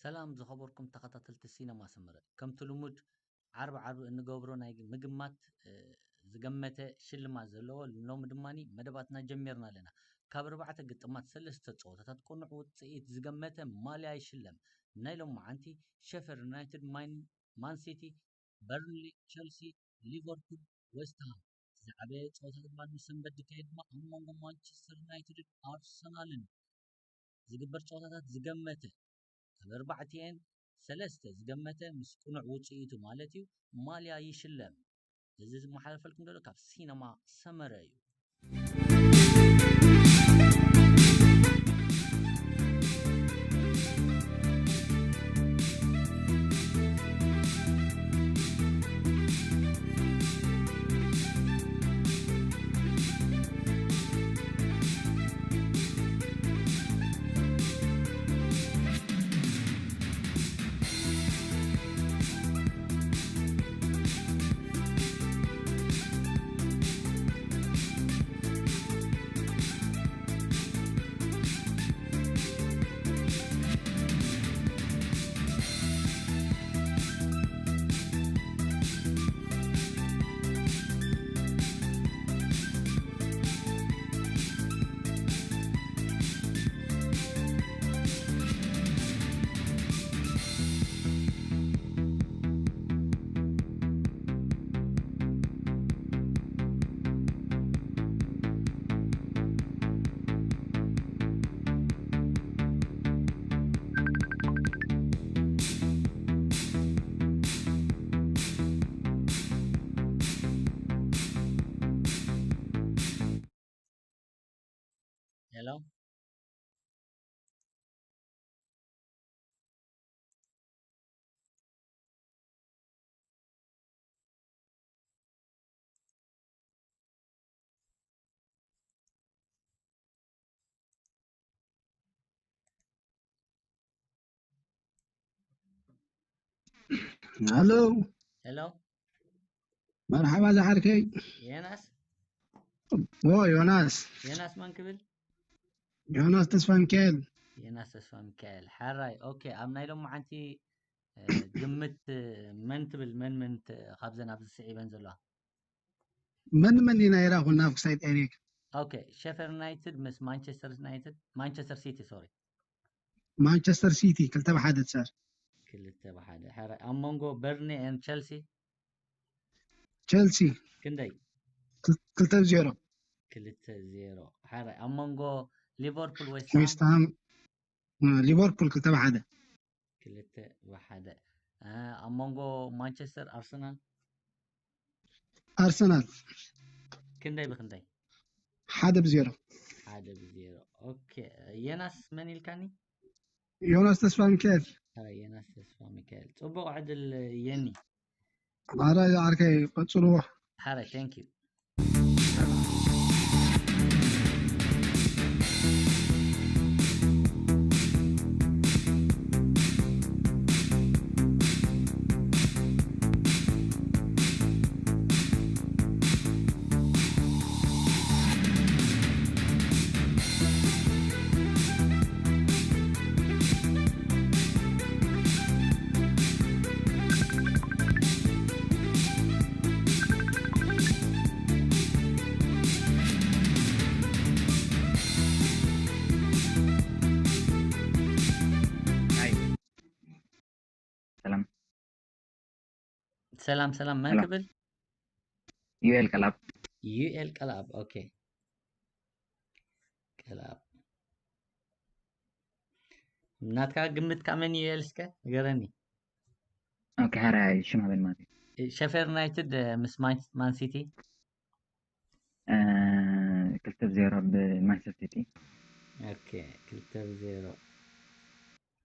ሰላም ዝኸበርኩም ተኸታተልቲ ሲነማ ሰመረ፣ ከምቲ ልሙድ ዓርቢ ዓርቢ እንገብሮ ናይ ምግማት፣ እ፣ ዝገመተ ሽልማት ዘለዎ፣ ሎሚ ድማ መደባትና ጀሚርና ኣለና። ካብ ኣርባዕተ ግጥማት ሰለስተ ጸወታታት ቅኑዕ ውጽኢት ዝገመተ ማልያ ይሽለም። ናይ ሎማዓንቲ ሸፈር ዩናይትድ፣ ማን፣ ማን ሲቲ፣ በርንሊ፣ ቸልሲ፣ ሊቨርፑል፣ ዌስትሃም። ዝዓበየ ጸወታ ድማ ንሰንበት ዝካየድ ድማ ኣብ መንጎ ማንቸስተር ዩናይትድን ኣርሰናልን ዝግበር ጸወታታት ዝገመተ፣ ካብ ኣርባዕቲኤን ሰለስተ ዝገመተ ምስ ቅኑዕ ውጽኢቱ ማለት እዩ ማልያ ይሽለም። እዚ ዝመሓላለፈልኩም ዘሎ ካብ ሲነማ ሰመረ እዩ። ሄሎ። ሄሎ። ሄሎ። መርሓባ ዝሓርከይ። ዮናስ። ዎ፣ ዮናስ። ዮናስ መን ክብል? ዮናስ ተስፋ ሚካኤል። ዮናስ ተስፋ ሚካኤል። ሓራይ፣ ኦኬ፣ ኣብ ናይ ሎማዓንቲ፣ እ፣ ግምት፣ እ፣ መን ትብል? መን መን ት-፣ ካብዘን ኣብዚ ስዒበን ዘለዋ? መን መን ኢና ይራኹና ኣብ ክሳይ ኤሪክ? ኦኬ፣ ሸፈር ዩናይትድ ምስ ማንቸስተር ዩናይትድ፣ ማንቸስተር ሲቲ፣ ሶሪ። ማንቸስተር ሲቲ ክልተ ብሓደ ሰር። ክልተ ብሓደ። ሓራይ፣ ኣብ መንጎ በርኒ ኤን ቸልሲ? ቸልሲ። ክንደይ? ክል-፣ ክልተ ዜሮ። ክልተ ዜሮ። ሓራይ፣ ኣብ መንጎ ሊቨርፑል ዌስት ሃም? ዌስት ሃም፣ እ፣ ሊቨርፑል ክልተ ብሓደ። ክልተ ብሓደ። እ፣ ኣብ መንጎ ማንቸስተር ኣርሰናል? ኣርሰናል። ክንደይ ብክንደይ? ሓደ ብዜሮ። ሓደ ብዜሮ። ኦኬ። ዮናስ መን ኢልካኒ? ዮናስ ተስፋ ሚካኤል። ኣረ፣ ዮናስ ተስፋ ሚካኤል። ጽቡቕ ዕድል የኒ። ኣረ፣ ዓርከይ፣ ቀጽልዎ። ሓራይ፣ thank you። ሰላም። ሰላም፣ ሰላም። መን ሰላም። ክብል? ዩኤል ቀላብ። ዩኤል ቀላብ፣ ኦኬ። ቀላብ። ናትካ ግምት ካብ መን ዩኤል እስከ ንገረኒ። ኦኬ፣ ሓራይ ሽም ኣበል ማለት እዩ። ሸፈር ዩናይትድ፣ እ፣ ምስ ማን-፣ ማን ሲቲ? እ፣ ክልተ ብዜሮ ብማንቸስተር ሲቲ። ኦኬ፣ ክልተ ብዜሮ።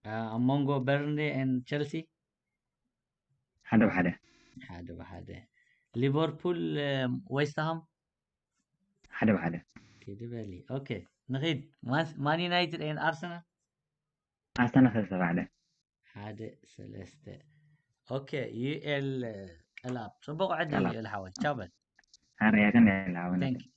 እ፣ ኣብ መንጎ በርንሌ ኤን ቸልሲ? ሓደ ብሓደ። ሓደ ብሓደ። ሊቨርፑል፣ እ፣ ዌስትሃም? ሓደ ብሓደ። ኪዲ በሊ። ኦኬ፣ ንኺድ። ማን-፣ ማን ዩናይትድ ኤን ኣርሰናል? ኣርሰናል ሰለስተ ብሓደ። ሓደ ሰለስተ። ኦኬ፣ ዩኤል ቀላብ። ጽቡቕ ዕድል ቀላብ። ዩኤል ሓወይ። ቻው በል። ኣረ፣ ያገን ያለ ሓወይ። Thank you።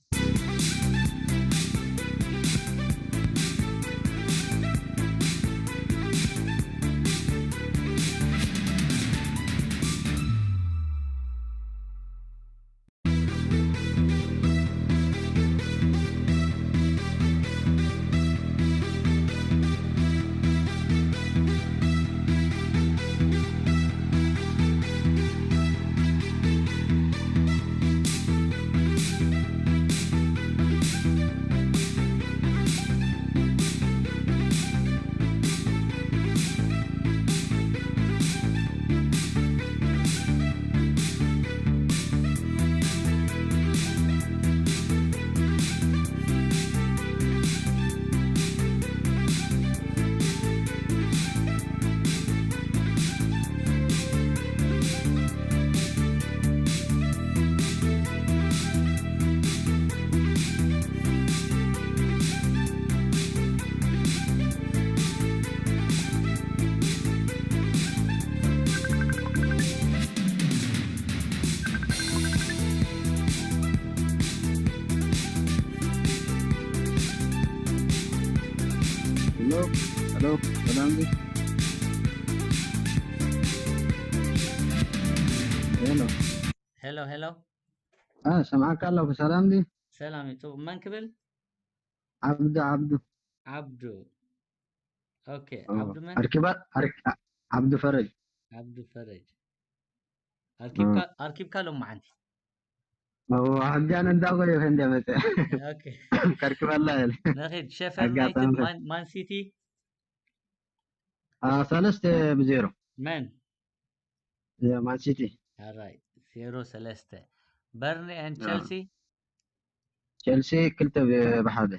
ሄሎ፣ ሰላም ድዩ? ሄሎ። ሄሎ፣ ሄሎ። አ፣ ሰምዓካ ኣለኹ። ሰላም ድዩ? ሰላም እዩ። ጽቡቕ። መን ክብል? ዓብዱ፣ ዓብዱ። ዓብዱ። ኦኬ፣ ኦ፣ ዓብዱ መን? ኣርኪባ፣ ኣርክ-፣ ዓ-፣ ዓብዱ ፈረጅ። ዓብዱ ፈረጅ። ኣርኪብካ፣ ኦ። ኣርኪብካ ሎማዓንቲ? ኦ፣ ሕጂ ኣነ እንዳጎየኹ እንድየ መጸ። ኦኬ። ከርክበላ እየ። ንኺድ። ሸፈር ኣጋጣሚ ዩናይትድ፣ ከ- ማን፣ ማን ሲቲ? አ፣ ሰለስተ ብዜሮ። መን? የ-፣ ማን ሲቲ። ኣራይ፣ ዜሮ ሰለስተ። በርንሊ ኤንድ አ። ቸልሲ? ቸልሲ ክልተ ብ-፣ ብሓደ።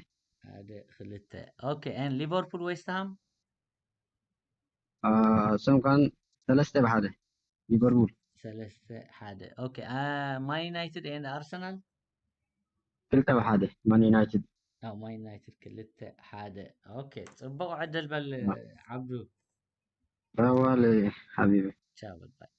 ሓደ ክልተ። ኦኬ፣ ኤን ሊቨርፑል ዌስትሃም? አ፣ እሶም ከኣን ሰለስተ ብሓደ። ሊቨርፑል። ሰለስተ ሓደ። ኦኬ፣ አ፣ ማን ዩናይትድ ኤንድ ኣርሰናል? ክልተ ብሓደ ማን ዩናይትድ። አ፣ ማን ዩናይትድ ክልተ ሓደ። ኦኬ፣ ጽቡቕ ዕድል በል ማ- ዓብዱ። ኣዋለ ሓቢቢ። ቻው፣ ባይ።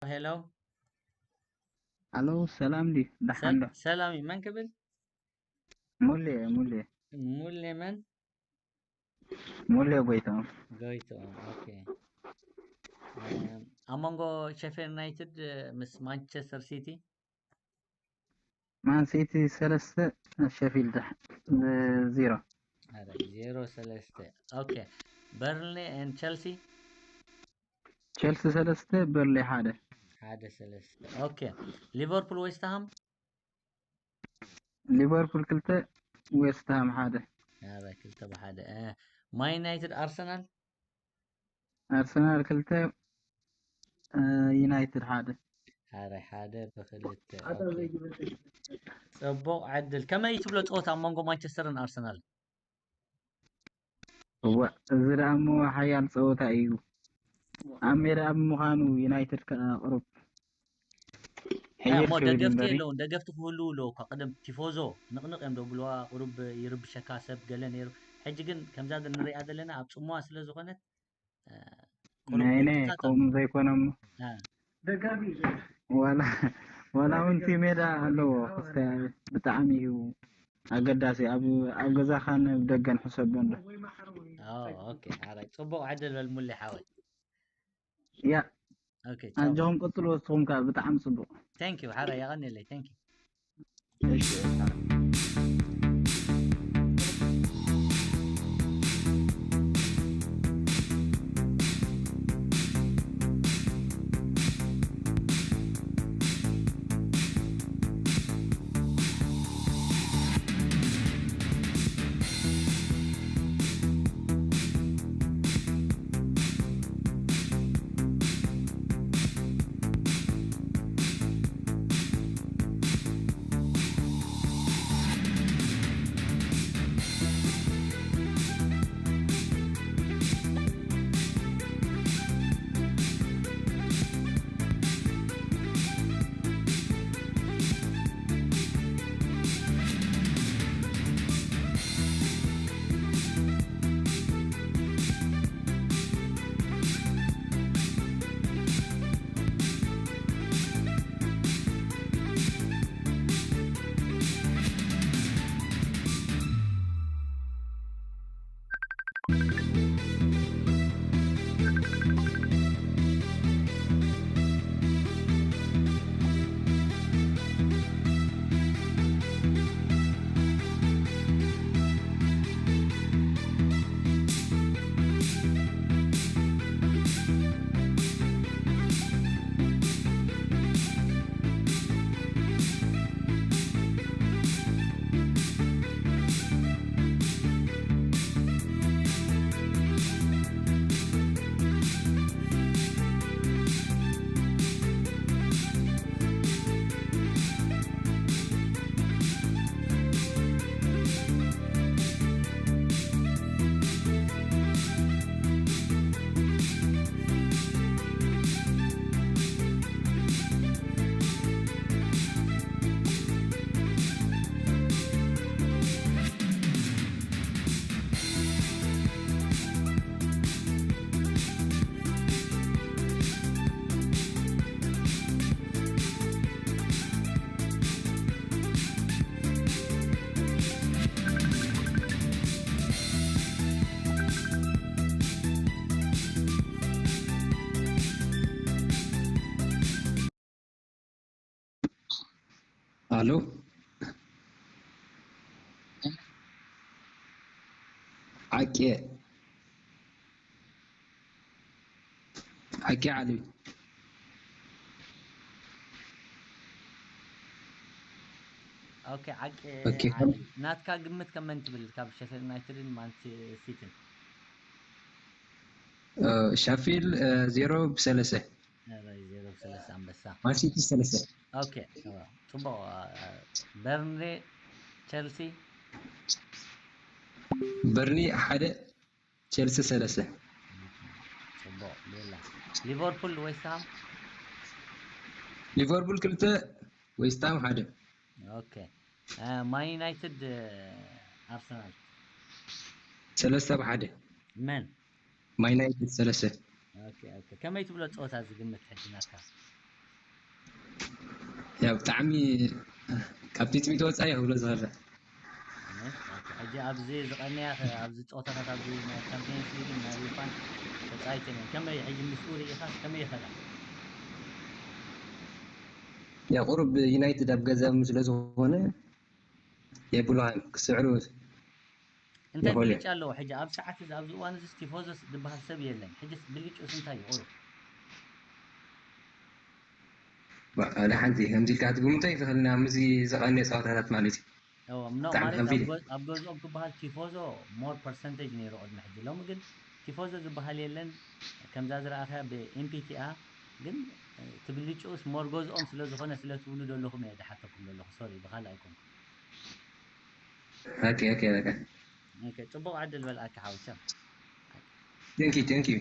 ሄሎ። ኣሎ፣ ሰላም ድዩ? ደሓን ዶ? ሰላም እዩ። መን ክብል? ሙሌ፣ ሙሌ። ሙሌ መን? ሙሌ ጎይትኦም። ጎይትኦም፣ ኦኬ። እም፣ ኣብ መንጎ ሸፌልድ ዩናይትድ ምስ ማንቸስተር ሲቲ? ማን ሲቲ ሰለስተ፣ ሸፊልድ ዜሮ። ኣረ፣ ዜሮ ሰለስተ። ኦኬ። በርንሊ ኤንድ ቸልሲ? ቸልሲ ሰለስተ፣ በርንሊ ሓደ። ሓደ ሰለስተ። ኦኬ። ሊቨርፑል ዌስትሃም? ሊቨርፑል ክልተ፣ ዌስትሃም ሓደ። ኣረ፣ ክልተ ብሓደ። እ፣ ማን ዩናይትድ ኣርሰናል? ኣርሰናል ክልተ፣ እ፣ ዩናይትድ ሓደ። ሓደ ሓደ ብክልተ። ኦኬ። ጽቡቕ ዕድል። ከመይ ትብሎ ጸወታ ኣብ መንጎ ማንቸስተርን ኣርሰናል? እዋ፣ እዚ ደኣ እሞ ሓያል ጸወታ እዩ። ኣብ ሜዳ ኣብ ምዃኑ ዩናይትድ ከኣ ቅሩብ ሕይር እሞ ክብል ደገፍቲ እምበሪ። የለውን፣ ደገፍቲ ክህልዉ ኣለዎ እኳ። ቅድም ቲፎዞ ንቕንቕ እዮም ደብልዋ፣ ቁሩብ ይርብሸካ ሰብ ገለ ነይሩ። ሕጂ ግን ከምዛ ንሪኣ ዘለና ኣብ ጽምዋ ስለ ዝኾነት፣ እ፣ ቁሩብ ናይ፣ ናይ፣ ደቂቃ ከምኡ ዘይኮነ እሞ። እ። ደጋፊ እዩ ዘሎ። ዋላ፣ ዋላ እውን እቲ ሜዳ ኣለዎ ክስተ ብጣዕሚ እዩ ኣገዳሲ። ኣብ፣ ኣብ ገዛኻን ኣብ ደገን ሕሰቦ እንዶ። ኦ፣ ኦኬ፣ ሓራይ። ጽቡቕ ዕድል በል ሙሌ ሓወይ። ያ። ኦኬ፣ ቻው። ኣጆኹም ቀጽልዎ፣ ንስኹም ከኣ ብጣዕሚ ጽቡቕ። Thank you፣ ሓራይ፣ የቐንየለይ። Thank you። እሺ። ኣሎ። ዓቄ ዓቄ ዓሊ። ኦኬ፣ ዓቂ ኦኬ። ዓሊ፣ ናትካ ግምት ከመን ትብል ካብ ሸፊልድ ዩናይትድን ማን ሲቲን? እ፣ ሻፊልድ እ፣ ዜሮ ብሰለሰ። ዜሮ ብሰለስተ። ኣንበሳ። ማንሲቲ ሰለስተ። ኦኬ፣ ጽቡቕ። በርንሌ፣ ቸልሲ። በርኒ ሓደ፣ ቸልሲ ሰለስተ። ጽቡቕ። ቤላ፣ ሊቨርፑል፣ ዌስትሃም። ሊቨርፑል ክልተ፣ ዌስትሃም ሓደ። ኦኬ። ማን ዩናይትድ፣ ኣርሰናል። ሰለስተ ብሓደ። መን? ማን ዩናይትድ ሰለስተ። ኦኬ፣ ኦኬ። ከመይ ትብሎ ጸወታ ዝግምት ሕጂ ናትካ? ያ ብጣዕሚ ካብ ትጽቢት ወጻኢ ክብሎ ዝኽእል። ሕጂ ኣብዚ ዝቐነያ፣ ኣብዚ ጸወታታት፣ ኣብዚ ናይ ቻምፒየንስ ሊግን ናይ ዩፋን ተጻይተን እየን። ከመይ ሕጂ ምስኡ ርኢኻስ ከመይ ይኸዳ? ያ ቁሩብ ዩናይትድ ኣብ ገዛም ስለ ዝኾነ የብሉሃን ክስዕሩ እንታይ ይኾኑ። ብልጫ ኣለዎ? ሕጂ ኣብ ሰዓት እዚ፣ ኣብዚ እዋን እዚ ቲፎዞስ ዝበሃል ሰብ የለን። ሕጂ ብልጭኡስ እንታይ እዩ ቁሩብ? ሓደ ሓንቲ ከምዚ ኢልካ ክትግምቶ ይትኽእልና፣ ምስዚ ዝቐንየ ጸወታታት ማለት እዩ። እዎ፣ ምኖ ብጣዕሚ ማለት ከቢድ ኣብ እዩ። ጎ-፣ ኣብ ገዝኦም ክበሃል ቲፎዞ ሞር ፐርሰንቴጅ ነይሩ ቅድሚ ሕጂ። ሎሚ ግን ቲፎዞ ዝበሃል የለን። ከምዛ ዝረኣኸ ብኤምፒቲኣ ግን ትብልጭኡስ ሞር ገዝኦም ስለ ዝኾነ ስለ ትብሉ ዘለኹም እየ ዝሓተኩም ዘለኹ። ሶሪ፣ ብኻልእ ኣይኮንኩ። ኦኬ፣ ኦኬ፣ ኦኬ። ኦኬ፣ ጽቡቕ ዕድል በልኣካ ሓውቻ። Thank you, thank you.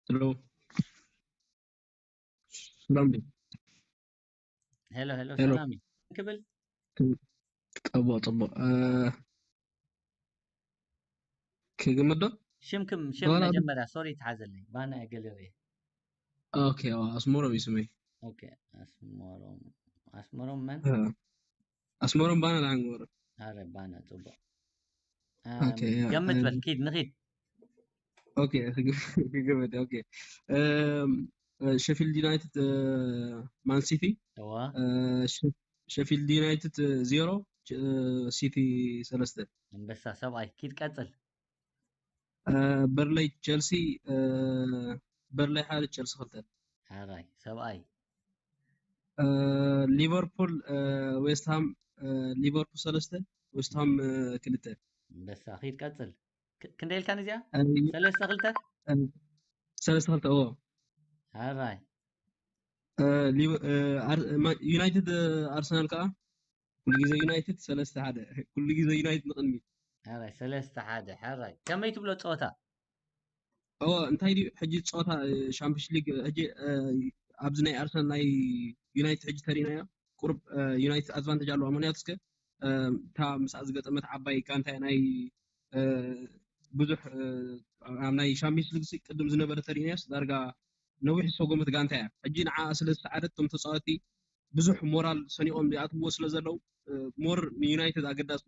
ሄሎ ሰላም ዲ ሄሎ ሄሎ፣ ሄሎ ሰላም እዩ ክብል። ጠቦ ጠቦ ክግምት ዶ? ሽምክም ሽም ዋላ መጀመርያ ሶሪ ይትሓዘለይ፣ ባና ገለሪ። ኦኬ ኣስመሮም እዩ ስመይ። ኦኬ፣ ኣስመሮም ኣስመሮም መን? ኣስመሮም ባና ዳንጎር። ኣረ ባና ጽቡቕ። ኦኬ ያ ገምት በል፣ ኪድ ንኺድ። ኦኬ ክግምት። ኦኬ ሸፊልድ ዩናይትድ ማን ሲቲ። እዋ ሸፊልድ ዩናይትድ ዜሮ፣ ሲቲ ሰለስተ። ኣንበሳ ሰብኣይ፣ ኪድ ቀጽል። በርለይ ቸልሲ፣ በርለይ ሓደ ቸልሲ ክልተ። ሓራይ ሰብኣይ። ሊቨርፑል ዌስትሃም፣ ሊቨርፑል ሰለስተ፣ ዌስትሃም ክልተ። ኣንበሳ፣ ኪድ ቀጽል። ክ- ክንደይ ኢልካ ንዚኣ? ሰለስተ ክልተ። ሰለስተ ክልተ። ዎ ሓራይ ዩናይትድ ኣርሰናል ከዓ ኩሉ ግዜ ዩናይትድ ሰለስተ ሓደ። ኩሉ ግዜ ዩናይትድ ንቕድሚት። ሓራይ ሰለስተ ሓደ። ሓራይ ከመይ ትብሎ ጸወታ? እዎ እንታይ ድዩ ሕጂ ጸወታ ሻምፒዮንስ ሊግ ሕጂ ኣብዚ ናይ ኣርሰናል ናይ ዩናይትድ ሕጂ ተሪናዮ። ቁሩብ ዩናይትድ ኣድቫንቴጅ ኣለዋ። ምክንያቱ እስከ እታ ምስኣ ዝገጠመት ዓባይ ጋንታ ናይ ብዙሕ ኣብ ናይ ሻምፒዮንስ ሊግ ቅድም ዝነበረ ተሪናዮስ ዳርጋ ነዊሕ ዝሰጎመት ጋንታ እያ። ሕጂ ንዓ ስለ ዝሰዓደት እቶም ተፃወቲ ብዙሕ ሞራል ሰኒቖም ይኣትዎ ስለ ዘለዉ ሞር ንዩናይትድ ኣገዳሲ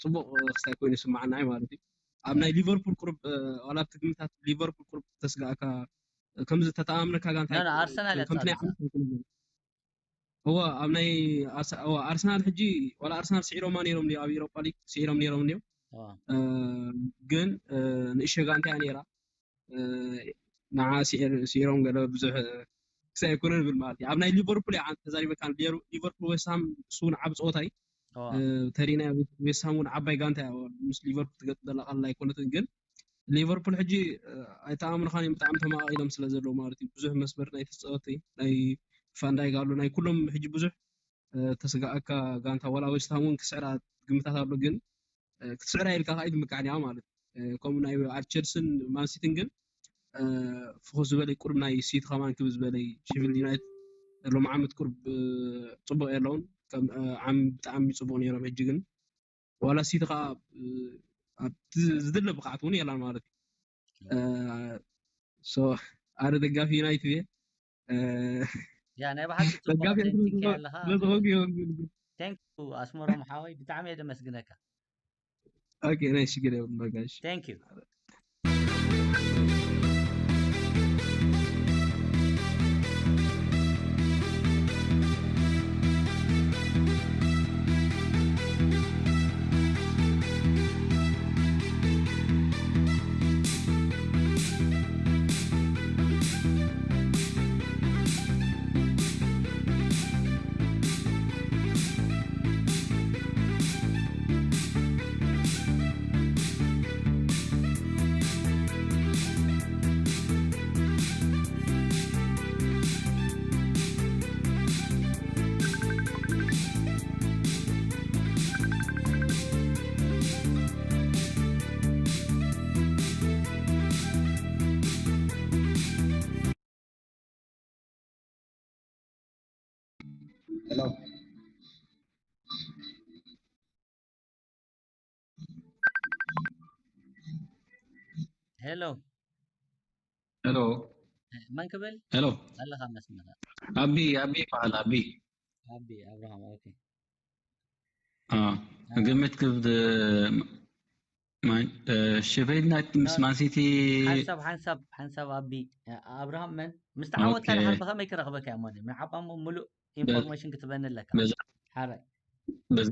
ጽቡቕ ክስታይ ኮይኑ ይስምዓና እዩ ማለት እዩ። ኣብ ናይ ሊቨርፑል ቁሩብ ዋላ ኣብቲ ግምታት ሊቨርፑል ቁሩብ ተስግኣካ ከምዚ ተተኣምነካ ጋንታ ኖ፣ ኖ፣ ኣርሰናል እያ ከምቲ ናይ ተጻዊታ። ዓመት እዎ ኣብ ናይ ኣርሰ- እዎ ኣርሰናል ሕጂ ዋላ ኣርሰናል ስዒሮማ ነይሮም ድዩ ኣብ ኤሮፓ ሊግ ስዒሮም ነይሮም ድዩ እዎ። ግን ንእሸ ጋንታ እያ ነይራ ንዓ ስዒር- ስዒሮም ገለ ብዙሕ ክሳይ ኣይኮነን ብል ማለት እዩ። ኣብ ናይ ሊቨርፑል እየ ዓን ተዛሪበካ፣ ሊቨር- ሊቨርፑል ዌስትሃም እሱ እውን ዓብ ፀወታ እዩ። ኦ፣ እ፣ ተሪና ዌስትሃም እውን ዓባይ ጋንታ እያ፣ ምስ ሊቨርፑል ትገጥም ዘላ ቀላል ኣይኮነትን። ግን ሊቨርፑል ሕጂ እ፣ ኣይተኣምንኻን እዮም፣ ብጣዕሚ ተመቃቂሎም ስለ ዘለዉ ማለት እዩ። ብዙሕ መስመር ናይ ተፃወቲ ናይ ፋንዳይክ ኣሎ፣ ናይ ኩሎም ሕጂ ብዙሕ እ፣ ተስጋኣካ ጋንታ ዋላ ዌስትሃም እውን ክስዕራ ግምታት ኣሎ፣ ግን እ፣ ክትስዕራ ኢልካ ከዓ ኣይትምካሕን እያ ማለት እዩ። እ፣ ከምኡ ናይ ኣብ ቸልስን ማንሲቲን ግን እ፣ ፍኹስ ዝበለ ቁሩብ ናይ ሲቲ ከማን ክብ ዝበለ ሼፊልድ ዩናይትድ ሎም ዓመት ቁሩብ እ፣ ፅቡቅ የለውን ከም እ፣ ዓም ብጣዕሚ ፅቡቅ ነይሮም። ሕጂ ግን ዋላ ሲቲ ከዓ እ፣ ኣብቲ ዝድለ ብቅዓት እውን የላን ማለት እዩ። እ፣ ሶ ኣነ ደጋፊ ዩናይትድ እየ። እ፣ ያ ናይ ብሓቂ ጽቡቕ ደጋፊ ትንኪ ስለ- ኣለኻ። ስለ ዝኾንኩ ይኸውን ግን Thank you ኣስመሮም ሓወይ፣ ብጣዕሚ እየ ደመስግነካ። ኦኬ፣ ናይ ሽግር የብሉን በቃ፣ እሺ። Thank you። Hello. ሄሎ ሄሎ። መን ክብል ሄሎ። ኣለኻ መስመር? ኣቢ ኣቢ ይበሃል ኣቢ። ኣቢ ኣብርሃም። ኦኬ። አ ግምት ክብ ሼፊልድ ዩናይትድ ምስ ማን ሲቲ ሓንሳብ ሓንሳብ ሓንሳብ ኣቢ ኣብርሃም መን ምስ ተዓወትካ ኦኬ። ድሓር ብኸመይ ክረኽበካ እየ ማለት ናይ ዓባ እሞ ሙሉእ ኢንፎርሜሽን ክትበኒ ኣለካ። በዚ ሓራይ በዚ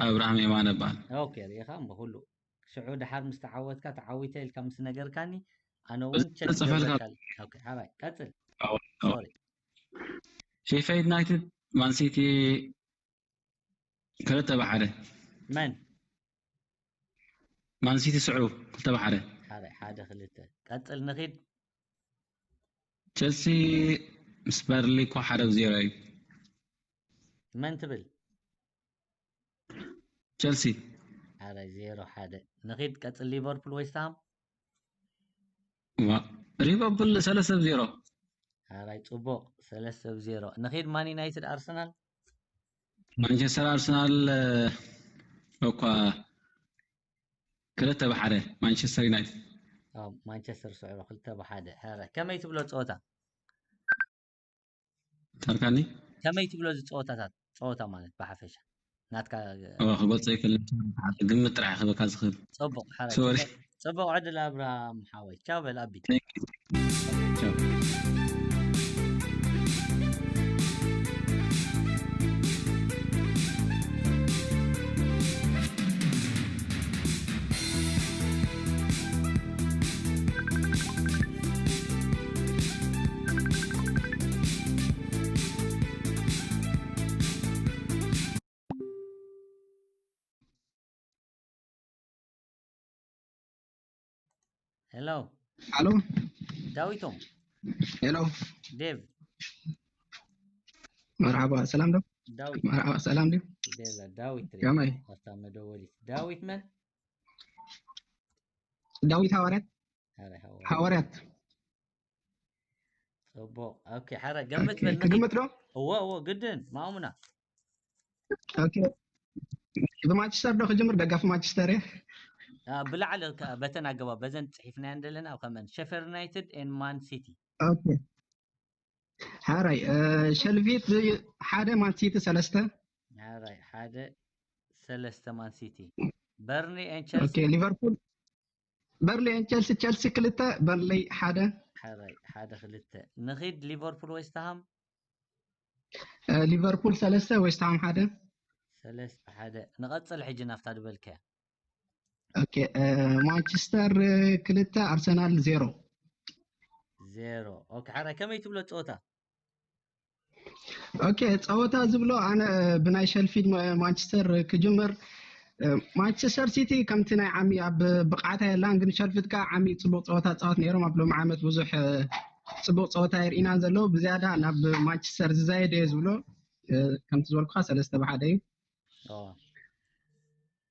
ኣብርሃም የማነ እበሃል። ኦኬ ሪኢኻ እሞ ኩሉ ሽዑ ድሓር ምስ ተዓወትካ ተዓዊተ ኢልካ ምስ ነገርካኒ ኣነ በዚ እውን ቸክ ተጽፈልካ ገብረካ። ኦኬ ሓራይ ቀጽል። ኣዎ፣ ኣዎ። ሶሪ ሼፊልድ ዩናይትድ ማን ሲቲ ክልተ ብሓደ። መን ማን ሲቲ ስዕሩ ክልተ ብሓደ። ሓራይ ሓደ ክልተ ቀጽል ንኺድ። ቸልሲ ምስ በርሊ እኮ ሓደ ብ ዜሮ እዩ። መን ትብል? ቸልሲ ሓራይ ዜሮ ሓደ ንኺድ ቀጽል። ሊቨርፑል ዌስትሃም። ዋ፣ ሊቨርፑል ሰለስተ ብ ዜሮ። ሓራይ ጽቡቕ ሰለስተ ብ ዜሮ ንኺድ። ማን ዩናይትድ ኣርሰናል። ማንቸስተር ኣርሰናል እ፣ እኳ ክልተ ብሓደ ማንቸስተር ዩናይትድ። ኣብ ማንቸስተር ስዕሮ ክልተ ብሓደ። ሓራይ ከመይ ትብሎ ጸወታ? ታርካኒ ከመይ ትብሎ እዚ ጸወታታት ጸወታ ማለት ብሓፈሻ ናትካ? ኦ ክገልጾ ይክእል። ግምት ጥራሕ ክበካ ዝኽእል። ጽቡቕ ሓራይ ሶሪ። ጽቡቕ ዕድል ኣብርሃም ሓወይ። ቻው በል ኣቢ። ቻው። ሄሎ ሄሎ ዳዊቶም። ሄሎ ዴቭ። መርሓባ ሰላም ዶ ዳዊት መርሓባ ሰላም ዶ ዴቭ ዳዊት ሪ ከመይ ኣታ መደወሊት ዳዊት መን? ዳዊት ሃዋርያት ሓራይ ሓዋ ሃዋርያት ጽቡቕ። ኦኬ ሓራይ ገምት በል። ክግምት ዶ እዎ እዎ ግድን ማእሙና። ኦኬ ብማንቸስተር ዶ ክጅምር ደጋፊ ማንቸስተር እየ አ፣ ብላዕሊ ከ- በተን ኣገባብ በዘን ጽሒፍናየን ዘለና ኣብ ከመን ሸፈር ዩናይትድ ኤን ማን ሲቲ። ኦኬ ሓራይ እ፣ ሸልቪት ሓደ ማንሲቲ ሰለስተ ሓራይ ሓደ ሰለስተ ማን ሲቲ። በርኒ ኤን ቸልሲ። ኦኬ ሊቨርፑል በርሊ ቸልሲ ቸልሲ ክልተ በርሊ ሓደ ሓራይ ሓደ ክልተ። ንኺድ ሊቨርፑል ዌስትሃም። እ፣ ሊቨርፑል ሰለስተ ዌስትሃም ሓደ ሰለስተ ሓደ። ንቐጽል ሕጂ ናብታ ዝበልከያ። ኦኬ እ፣ ማንቸስተር እ፣ ክልተ ኣርሰናል ዜሮ ዜሮ። ኦኬ ሓራይ ከመይ ትብሎ ጸወታ? ኦኬ፣ ጸወታ ዝብሎ ኣነ ብናይ ሸልፊድ ማ- ማንቸስተር ክጅምር። ማንቸስተር ሲቲ ከምቲ ናይ ዓሚ ኣብ ብቕዓታ የላን፣ ግን ሸልፊድ ከኣ ዓሚ ጽቡቕ ጸወታ ጻወት ነይሮም። ኣብ ሎሚ ዓመት ብዙሕ ጽቡቕ ጸወታ የርኢናን ዘለዉ። ብዝያዳ ናብ ማንቸስተር ዝዛየደ እየ ዝብሎ። ከምቲ ዝበልኩኻ ሰለስተ ብሓደ እዩ።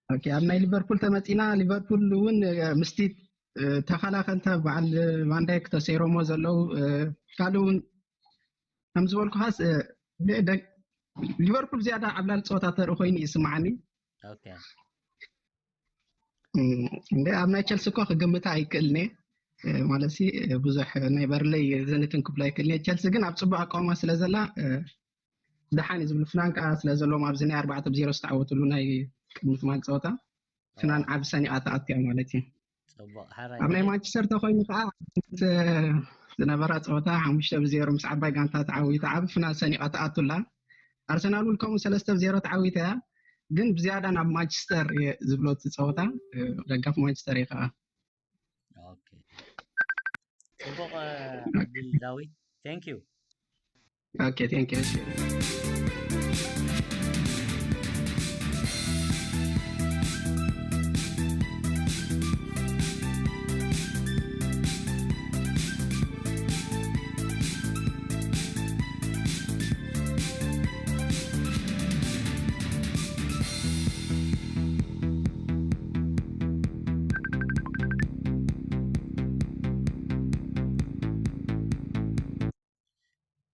ኦኬ፣ ኣብ ናይ ሊቨርፑል ተመጺና፣ ሊቨርፑል እውን ምስቲ ተኸላኸልታ በዓል ቫንዳይክ ተሰይሮሞ ዘለዉ፣ ካልእ እውን ከም ዝበልኩኻስ፣ ደ- ደ- ሊቨርፑል ዝያዳ ዓብላሊ ጸወታ ተርኢ ኮይኑ ይስምዓኒ። ኦኬ እንደ ኣብ ናይ ቸልሲ እኮ ክግምታ ኣይክእልኒ። ማለት ብዙሕ ናይ በርለይ ዘንትን ክብሎ ኣይክእልኒ። ቸልሲ ግን ኣብ ጽቡቅ ኣቃውማ ስለ ዘላ፣ ደሓን እዩ ዝብል ፍናን ከዓ ስለ ዘለዎም ኣብዚ ናይ ኣርባዕተ ብዜሮ ዝተዓወትሉ ናይ ቅድሚ ትማል ፀወታ ፍናን ዓብ ሰኒቓ ተኣትያ ማለት እዩ። ፅቡቅ ሓራይ ኣብ ናይ ማንቸስተር ተኮይኑ ከዓ ዝነበራ ፀወታ ሓሙሽተ ብዜሮ ምስ ዓባይ ጋንታ ተዓዊታ ዓብ ፍናን ሰኒቓ ተኣቱላ። ኣርሰናል እውን ከምኡ ሰለስተ ብዜሮ ተዓዊታ እያ። ግን ብዝያዳ ናብ ማንቸስተር እየ ዝብሎ እቲ ፀወታ። ደጋፊ ማንቸስተር እየ ከዓ። ኦኬ ፅቡቅ ዕድል ዳዊት። Thank you። ኦኬ thank you። እሺ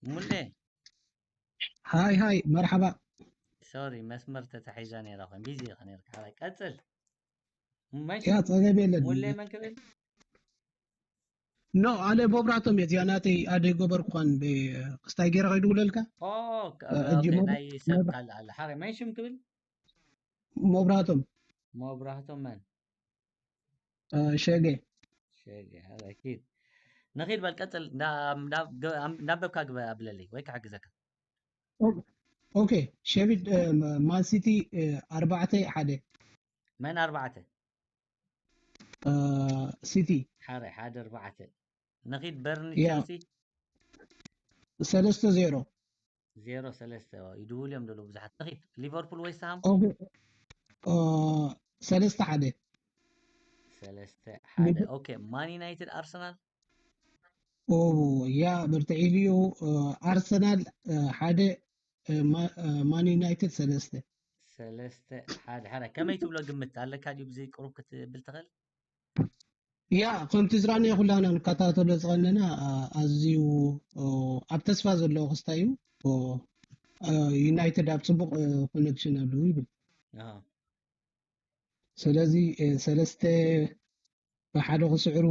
ሙሌ ሃይ ሃይ መርሓባ። ሶሪ መስመር ተታሒዛ ነይራ ኮይን ቢዚ ኢኻ ነይርካ። ሓራይ ቀጽል። መሽ ያ ጸገም የለን። ሙሌ መን ክብል? ኖ ኣነ ቦብራቶም እየ እዚኣ ናተይ ኣደ ገበርኩኻን ክስታይ ገይረ ከይድውለልካ ኦ ክ- እ፣ እጂ ኦኬ፣ ሞብ- ናይ ሰብ ሞብ- ካል ኣለ። ሓራይ መን ሽም ክብል? መብራቶም መብራህቶም መን? እ፣ ሸገ ሸገ። ሓራይ ኪድ። ንኺድ በል ቀጽል። እንዳ- እንዳ- ገ- ኣም- እንዳንበብካ ግበ ኣብለለይ ወይ ክሕግዘካ። ኦኬ ሸቪድ ማንሲቲ ኣርባዕተ ሓደ መን ኣርባዕተ? ሲቲ ሓደ ሓደ ኣርባዕተ። ንኺድ በርኒ ያ። ቸልሲ ሰለስተ ዜሮ ዜሮ ሰለስተ ይድውል እዮም ደሎ ብዙሓት። ንኺድ ሊቨርፑል ዌስትሃም ኦኬ እ፣ ሰለስተ ሓደ ሰለስተ ሓደ። ኦኬ ማን ዩናይትድ ኣርሰናል ኦ ያ ብርትዒ እዩ። እ፣ ኣርሰናል እ፣ ሓደ እ፣ ማ- እ፣ ማን ዩናይትድ ሰለስተ ሰለስተ ሓደ ሓደ። ከመይ ትብሎ ግምት ኣለካ ድዩ ብዚ ቅሩብ ክትብል ትኽእል? ያ ከምቲ ዝረኣናዮ ኩላና ንከታተሎ ዝቐነና እ፣ ኣዝዩ እ፣ ኣብ ተስፋ ዘለዎ ክስታይ እዩ። እ፣ እ፣ ዩናይትድ ኣብ ፅቡቅ እ፣ ኮነክሽን ኣለዉ ይብል። ኣሃ። ስለዚ እ፣ ሰለስተ ብሓደ ክስዕሩ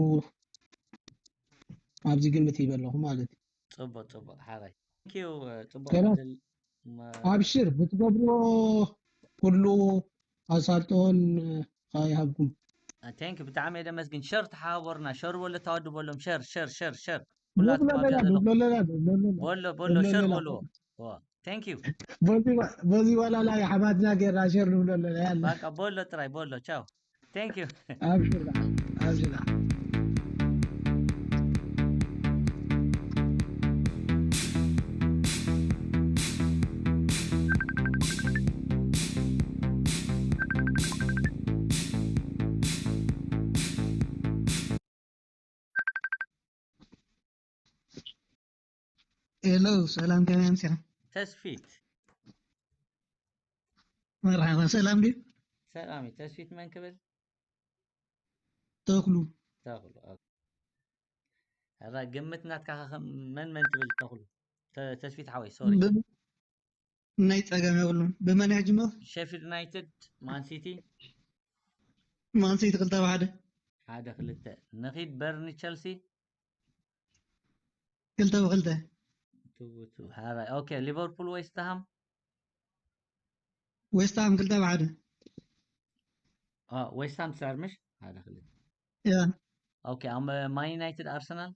ኣብዚ ግምት ይበለኹ ማለት እዩ። ፅቡቅ ፅቡቅ ሓራይ። Thank you፣ ፅቡቅ ሰላም። ዕድል። መ- ኣብሽር ብትገብርዎ ኩሉ ኣሳልጦን ከዓ ይሃብኩም። Thank you ብጣዕሚ እየ ደመስግን። ሸር ተሓባበሩና። ሸር በሎ ተዋዱ በሎም። ሸር ሸር ሸር ሸር። ንብሎ ኩላትኩም ኣብዛ ኣለና ዘለኹም ንብሎ ኣለና ንብሎ ኣለና በሎ በሎ በሎ ሸር ኣለና። በሎ። ዋ፣ Thank you። በዚ በዚ ዋላ ላይ ሓባትና ጌርና ሸር ንብሎ ኣለና ያላ በቃ በሎ ጥራይ በሎ። ቻው። Thank you። ኣብሽር ኣብሽር ሄሎ ሰላም ከመይ ኣምሲኻ? ተስፊት መርሓባ ሰላም ድዩ? ሰላም እዩ። ተስፊት መን ክብል? ተኽሉ ተኽሉ። ኦኬ። ሕራ ግምት ናትካ ከ መን መን ትብል ተኽሉ? ተ- ተስፊት ሓወይ ሶሪ። ብ- ናይ ጸገም የብሉን። ብመን እያ ጅምር? ሼፊልድ ዩናይትድ፣ ማን ሲቲ ማንሲቲ ክልተ ብሓደ ሓደ ክልተ። ንኺድ በርኒ ቸልሲ ክልተ ብክልተ ቱ ቱ። ሓራይ ኦኬ። ሊቨርፑል ዌስትሃም ዌስትሃም ክልተ ብሓደ ዌስትሃም ትስዕር ምሽ ሓደ ክልተ። ያ ኦኬ። ኣብ ማን ዩናይትድ ኣርሰናል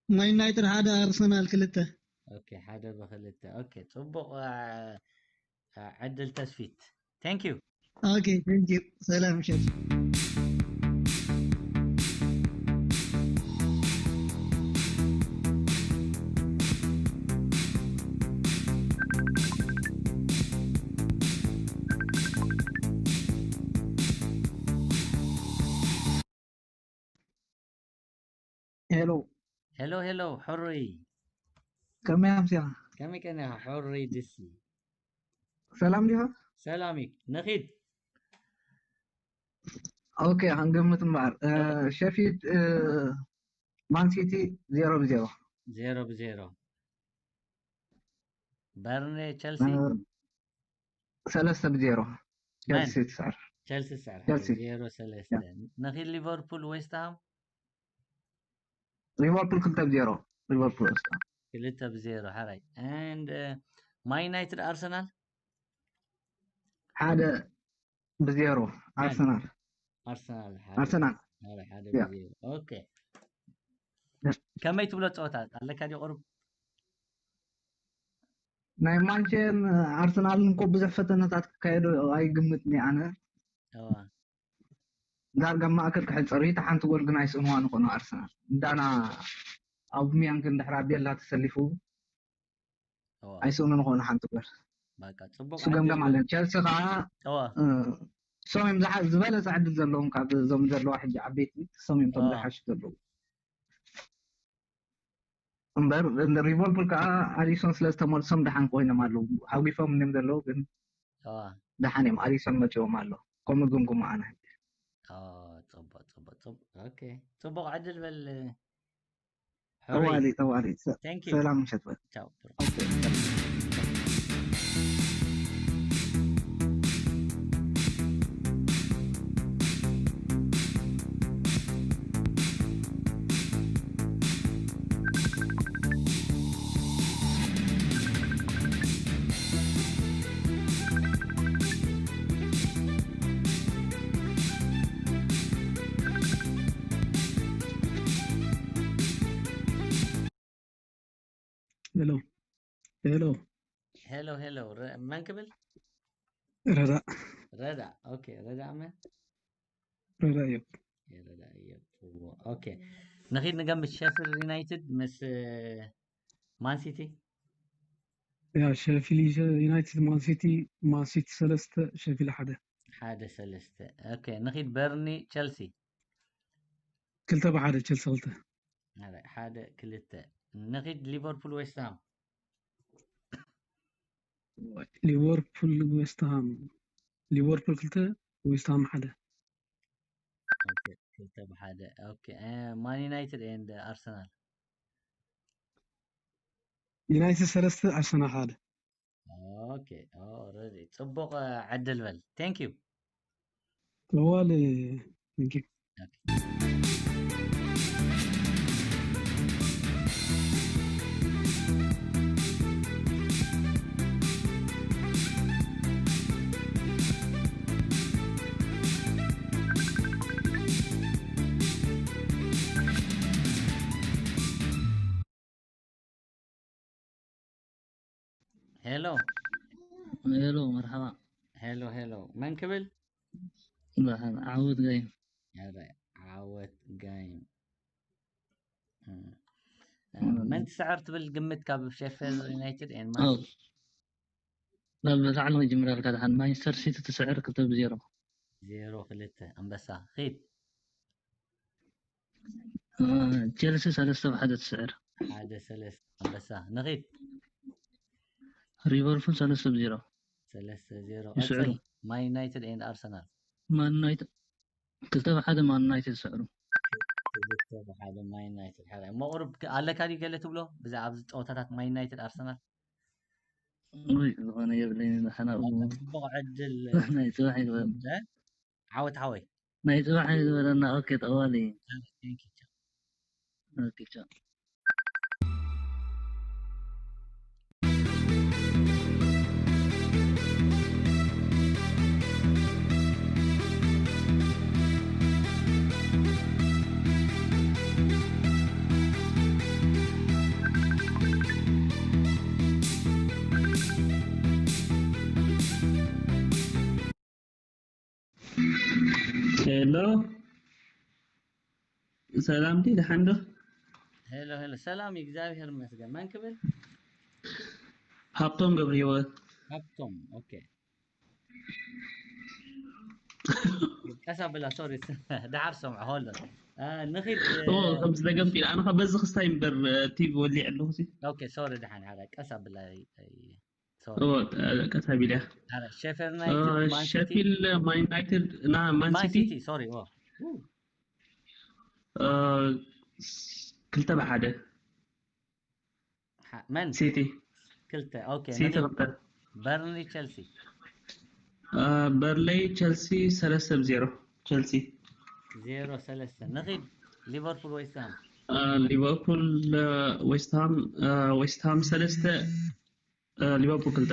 ማን ዩናይትድ ሓደ ኣርሰናል ክልተ ኦኬ። ሓደ ብክልተ። ኦኬ። ፅቡቅ አ- አ- ዕድል ተስፊት። Thank you። ኦኬ thank you ሰላም ሸት። ሄሎ። ሄሎ ሄሎ፣ ሕሩይ። ከመይ ኣምሲኻ? ከመይ ቀኒኻ? ሕሩይ ድሲ። ሰላም ዲኻ? ሰላም እዩ። ንኺድ። ኦኬ፣ ክንገምት እምበኣር። እ፣ ሸፊልድ፣ እ፣ ማን ሲቲ ዜሮ ብዜሮ። ዜሮ ብዜሮ። በርንሌ ቸልሲ? እ፣ ሰለስተ ብዜሮ። መን? ቸልሲ ትስዕር። ቸልሲ ትስዕር። ቸልሲ። ዜሮ ሰለስተ። ንኺድ ሊቨርፑል ዌስትሃም? ሊቨርፑል ክልተ ብዜሮ። ሊቨርፑል ዌስትሃም። ክልተ ብዜሮ፣ ሕራይ። And ማን ዩናይትድ ኣርሰናል? ሓደ ብዜሮ። ኣርሰናል። ኣርሰናል ሓደ። ኣርሰናል። ሓደ ሓደ ያ። ብዜሮ። ኦኬ። ያ። ከመይ ትብሎ ጸወታ ኣለካ ድዩ ቁሩብ? ናይ ማንቸን ኣርሰናልን እኮ ብዙሕ ፈተነታት ክካየዱ ኣይግምትን እየ ኣነ። እዋ። ዳርጋ ማእከል ክሕጸሩ፣ እታ ሓንቲ ጎል ግን ኣይስእንዋን ይኾኑ ኣርሰናል። ዳና ኣውብሚያንግ እንድሕር ኣብ ቤላ ተሰሊፉ እዋ። ኣይስእኑን ይኾኑ ሓንቲ ጎል። በቃ ጽቡቅ እሱ ገምገም ዕድል። ኣለን። ቸልሲ ከዓ እዋ። እ፣ እሶም እዮም ዝዓ-፣ ዝበለጸ ዕድል ዘለዎም ካብ እዞም ዘለዋ ሕጂ ዓበይቲ፣ እሶም እዮም እቶም እዋ። ዝሓሹ ዘለዉ። እምበር ሊቨርፑል ከዓ ኣሊሶን ስለ ዝተመልሶም ደሓን ኮይኖም ኣለዉ። ሓጒፎም እዮም ዘለዉ፣ ግን እዋ። ደሓን እዮም። ኣሊሶን መጺኦም ኣሎ። ከምኡ ግምግሙ ኣነ። ኦ፣ ጽቡቅ ጽቡቅ ጽቡቅ። ኦኬ፣ ጽቡቅ ዕድል በል። ሕሩይ። ጠዋሊ፣ ጠዋሊ። ሰ-፣ Thank you። ሰላም ምሸት በል። ቻው። ኦኬ። ሄሎ፣ ሄሎ። ሄሎ ሄሎ፣ ረ-፣ መን ክብል? ረዳ። ረዳ። ኦኬ፣ ረዳ መን? ረዳ እዮም። የረዳ እዮም። ኦኬ፣ ንኺድ ንገምት። ሸፊልድ ዩናይትድ ምስ ማን ሲቲ? ያ፣ ሸፊልድ ዩናይትድ ማን ሲቲ፣ ማን ሲቲ ሰለስተ፣ ሸፊልድ ሓደ። ሓደ ሰለስተ። ኦኬ፣ ንኺድ። በርኒ ቸልሲ? ክልተ ብሓደ፣ ቸልሲ ክልተ። ኣረ፣ ሓደ ክልተ። ንኺድ። ሊቨርፑል ዌስትሃም? ሊቨርፑል ዌስትሃም፣ ሊቨርፑል ክልተ፣ ዌስትሃም ሓደ። ኦኬ፣ ክልተ ብሓደ። ኦኬ፣ እ፣ ማን ዩናይትድ ኤንድ ኣርሰናል? ዩናይትድ ሰለስተ፣ ኣርሰናል ሓደ። ኦኬ፣ ኦ፣ ረዲ። ጽቡቕ ዕድል በል። Thank you። ጠዋሊ፣ thank you። ሄሎ። ሄሎ፣ መርሓባ። ሄሎ ሄሎ፣ መን ክብል? ደሓን፣ ዓወት ጋይም። ኧረ፣ ዓወት ጋይም። እ፣ እ፣ መን ትስዕር ትብል ግምት ካብ ሼፊልድ ዩናይትድ ኤን ማን ኣው። ሲቲ? ናብ ላዕሊ ክጅምር ኣልካ። ደሓን፣ ማንቸስተር ሲቲ ትስዕር ክልተ ብዜሮ። ዜሮ ክልተ። ኣንበሳ ኺድ። እ፣ ቸልሲ ሰለስተ ብሓደ ትስዕር። ሓደ ሰለስተ። ኣንበሳ ንኺድ። ሊቨርፑል ሰለስተ ብዜሮ። ሰለስተ ዜሮ። ይስዕሩ። ቀጽል። ማን ዩናይትድ ኤንድ ኣርሰናል? ማን ዩናይትድ ክልተ ብሓደ ማን ዩናይትድ ይስዕሩ። ክልተ ብሓደ ማን ዩናይትድ። ሓደ እሞ ቁሩብ ክ-፣ ኣለካ ድዩ ገለ ትብሎ ብዛዕባ ኣብዚ ጸወታታት ማን ዩናይትድ ኣርሰናል? ውይ፣ ዝኾነ የብለይን። ደሓን ኣብኡ። ጽቡቕ ዕድል። ናይ ጽባሕ ይግበረና። እ? ዓወት ሓወይ። ናይ ጽባሕ ይግበረና። ኦኬ፣ ጠዋሊ። Thank you። ኦኬ፣ ቻው። ሄሎ፣ ሰላም ዲ፣ ደሓን ዶ? ሄሎ ሄሎ፣ ሰላም፣ እግዚኣብሔር ይመስገን። መን ክብል? ሃብቶም ገብረህይወት። ሃብቶም። ኦኬ፣ ቀስ ኣብላ፣ ሶሪ፣ ደሓር ሰምዖ። ሆልድ ኦን። እ፣ ንኺድ ከምዚ ደገምቲ ኣነ ካብ በዚ ክስታይ እምበር ቲቪ ወሊዐ ኣለኹ ሲ ኦኬ ሶሪ ደሓን ሓራ ቀስ ኣብላ ሶሪ እዎ ቀስ ኣቢልያ ሸፈር ዩናይትድ ማን ሲቲ ሸፊል ማን ዩናይትድ ና ማን ማን ሲቲ ሲቲ ሶሪ ኦ እ፣ ክልተ ብሓደ ሓ- መን ሲቲ ክልተ ኦኬ ሲቲ ንኺድ ክልተ በርንሊ ቸልሲ እ፣ በርለይ ቸልሲ ሰለስተ ብ ዜሮ ቸልሲ ዜሮ ሰለስተ ንኺድ ሊቨርፑል ዌስትሃም እ፣ ሊቨርፑል እ፣ ዌስትሃም እ፣ ዌስትሃም ሰለስተ እ፣ ሊቨርፑል ክልተ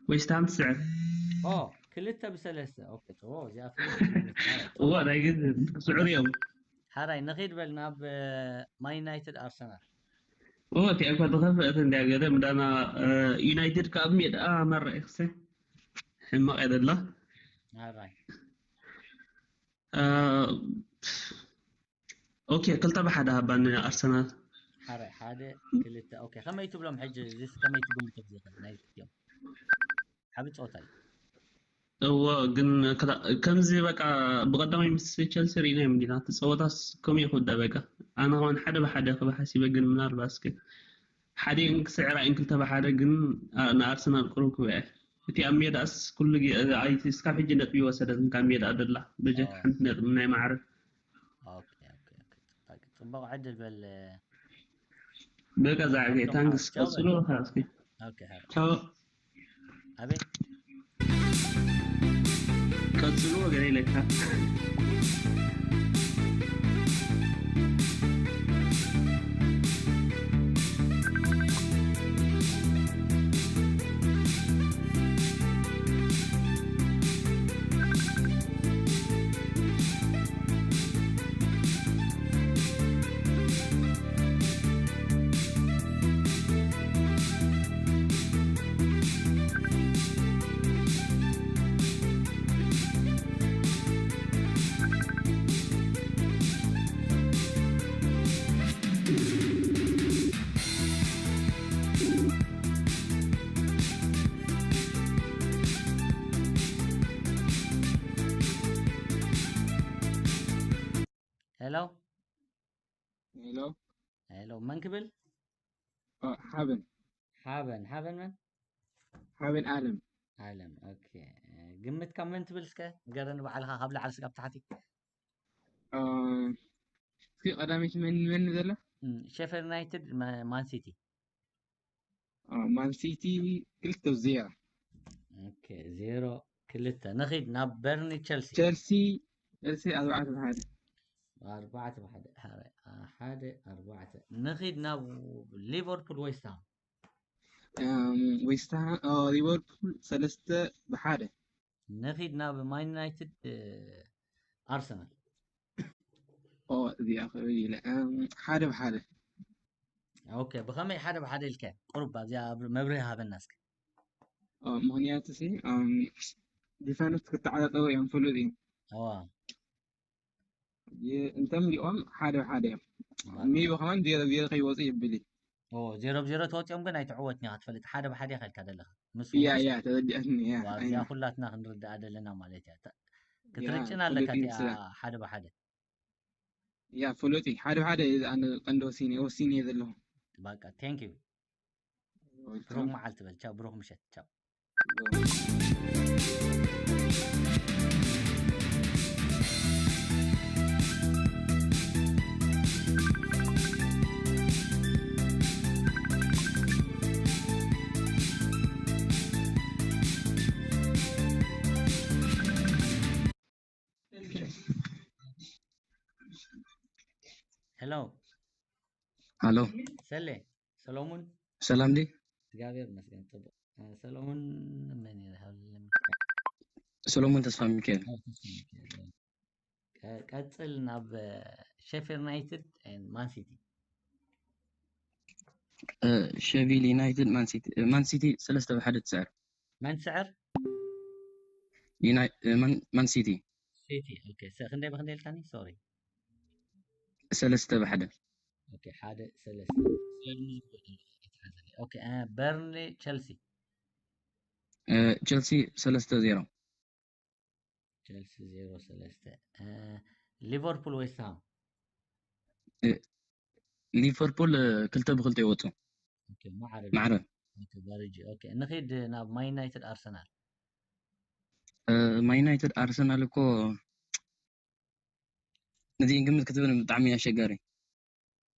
ዌስትሃም ትስዕር ኦ ክልተ ብሰለስተ ኦኬ ኦ እዚኣ እዎ ናይ ግዜ ስዑር እዮም ሓራይ ንኺድ በል ናብ ማን ዩናይትድ ኣርሰናል እዎ እቲኣ እኳ ዝኸፍአት እንዲያ ገለ ምዳና ዩናይትድ ካብ ሜዳ መረእ ክሰ ሕማቕ እያ ደላ ሓራይ ኦኬ ክልተ ብሓደ ሃባ ንኣርሰናል ሓደ ሓደ ክልተ ኦኬ ከመይ ትብሎም ሕጂ እዚስ ከመይ ትግምቶ ዝኽእል ናይ ክልቲኦም ዓቢ ፆታ እዩ እዎ ግን ክላ- ከምዚ በቃ ብቀዳማይ ምስ ቸልሲ ርኢናዮም እንዲና እቲ ፀወታስ ከምኡ እዩ ክውዳእ በቃ ኣነ ከማን ሓደ ብሓደ ክብ ሓሲበ ግን ምናልባት እስከ ሓደ ክስዕራ እየን ክልተ ብሓደ ግን ኣ- ንኣርሰናል ቅሩብ ክበአ እቲ ኣብ ሜዳስ ኩሉ ግዜ ኣይቲ እስካብ ሕጂ ነጥቢ ይወሰደትን ካብ ሜዳ ደላ በጀካ ሓንቲ ነጥቢ ናይ ማዕረ ኦኬ ኦኬ ኦኬ ጽቡቅ ዕድል በል በቃ ዛዕቤ ታንክስ ቀጽሎ እስኪ ኦኬ ቻው ኣቤት ቀጽሎ ገለ ኢለካ ሄሎ ሄሎ ሄሎ መን ክብል ሓበን ሓበን ሓበን መን ሓበን ኣለም ኣለም ኦኬ ግምት ካብ መን ትብል እስከ ንገረኒ ባዕልኻ ካብ ላዕሊ ስጋብ ታሕቲ እስኪ ቀዳመይቲ መን መን ዘላ ሸፈር ዩናይትድ ማን ሲቲ ማን ሲቲ ክልተ ዜሮ ኦኬ ዜሮ ክልተ ንኺድ ናብ በርኒ ቸልሲ ቸልሲ ቸልሲ ኣርባዕተ ብሓደ ኣርባዕተ ብሓደ ሓደ ኣርባዕተ ንኺድ ናብ ሊቨርፑል ዌስትሃም ዌስትሃም ሊቨርፑል ሰለስተ ብሓደ ንኺድ ናብ ማን ዩናይትድ ኣርሰናል እዚኣ ክብል ኢለ ሓደ ብሓደ ኦኬ ብኸመይ ሓደ ብሓደ ኢልከ ቁሩብ ኣብዚኣ መብርሂ ሃበና እስከ ምክንያቱ ሲ ዲፈንስ ክተዓጣጠው እዮም ፍሉጥ እዩ ኣዋ እንተምሊኦም ሓደ ብሓደ እዮም ሜቢ ከማን ዜሮ ዜሮ ከይወፁ ይብል እዩ ዜሮ ብዜሮ ተወፂኦም ግን ኣይትዕወትን ኢኻ ትፈልጥ ሓደ ብሓደ ኢኻ ኢልካ ዘለኻ ምስ ያ ያ ተረዲኣትኒ ያ እዚኣ ኩላትና ክንርዳኣ ዘለና ማለት እያ ክትርጭና ኣለካ እቲኣ ሓደ ብሓደ ያ ፍሉጥ ሓደ ብሓደ ኣነ ቀንዲ ወሲነ ወሲነ ዘለኹ በቃ thank you ብሩክ መዓልቲ በል ቻው ብሩክ ምሸት ቻው ሄሎ ሃሎ ሰሌ ሰሎሙን ሰላም ዲ እግዚኣብሔር ይመስገን ጽቡቅ ሰሎሙን መን ይረሃብልም ሰሎሙን ተስፋ ሚካኤል ቀጽል ናብ ሼፍ ዩናይትድ ማን ሲቲ ሸቪል ዩናይትድ ማን ሲቲ ማን ሲቲ ሰለስተ ብሓደ ትስዕር መን ትስዕር ማን ሲቲ ሲቲ ክንደይ ብክንደይ ኢልካኒ ሶሪ ሰለስተ ብሓደ ሓደ ሰለስተ በርንሊ ቸልሲ ቸልሲ ሰለስተ ዜሮ ቸልሲ ዜሮ ሰለስተ ሊቨርፑል ዌስትሃም እ፣ ሊቨርፑል፣ እ፣ ክልተ ብክልተ ይወፁ። ኦኬ፣ ማዕረ ማዕረ ኦኬ፣ በርጂ። ኦኬ፣ ንኺድ ናብ ማን ዩናይትድ ኣርሰናል። እ፣ ማን ዩናይትድ ኣርሰናል እኮ ነዚን ግምት ክትብል ብጣዕሚ ኣሸጋሪ።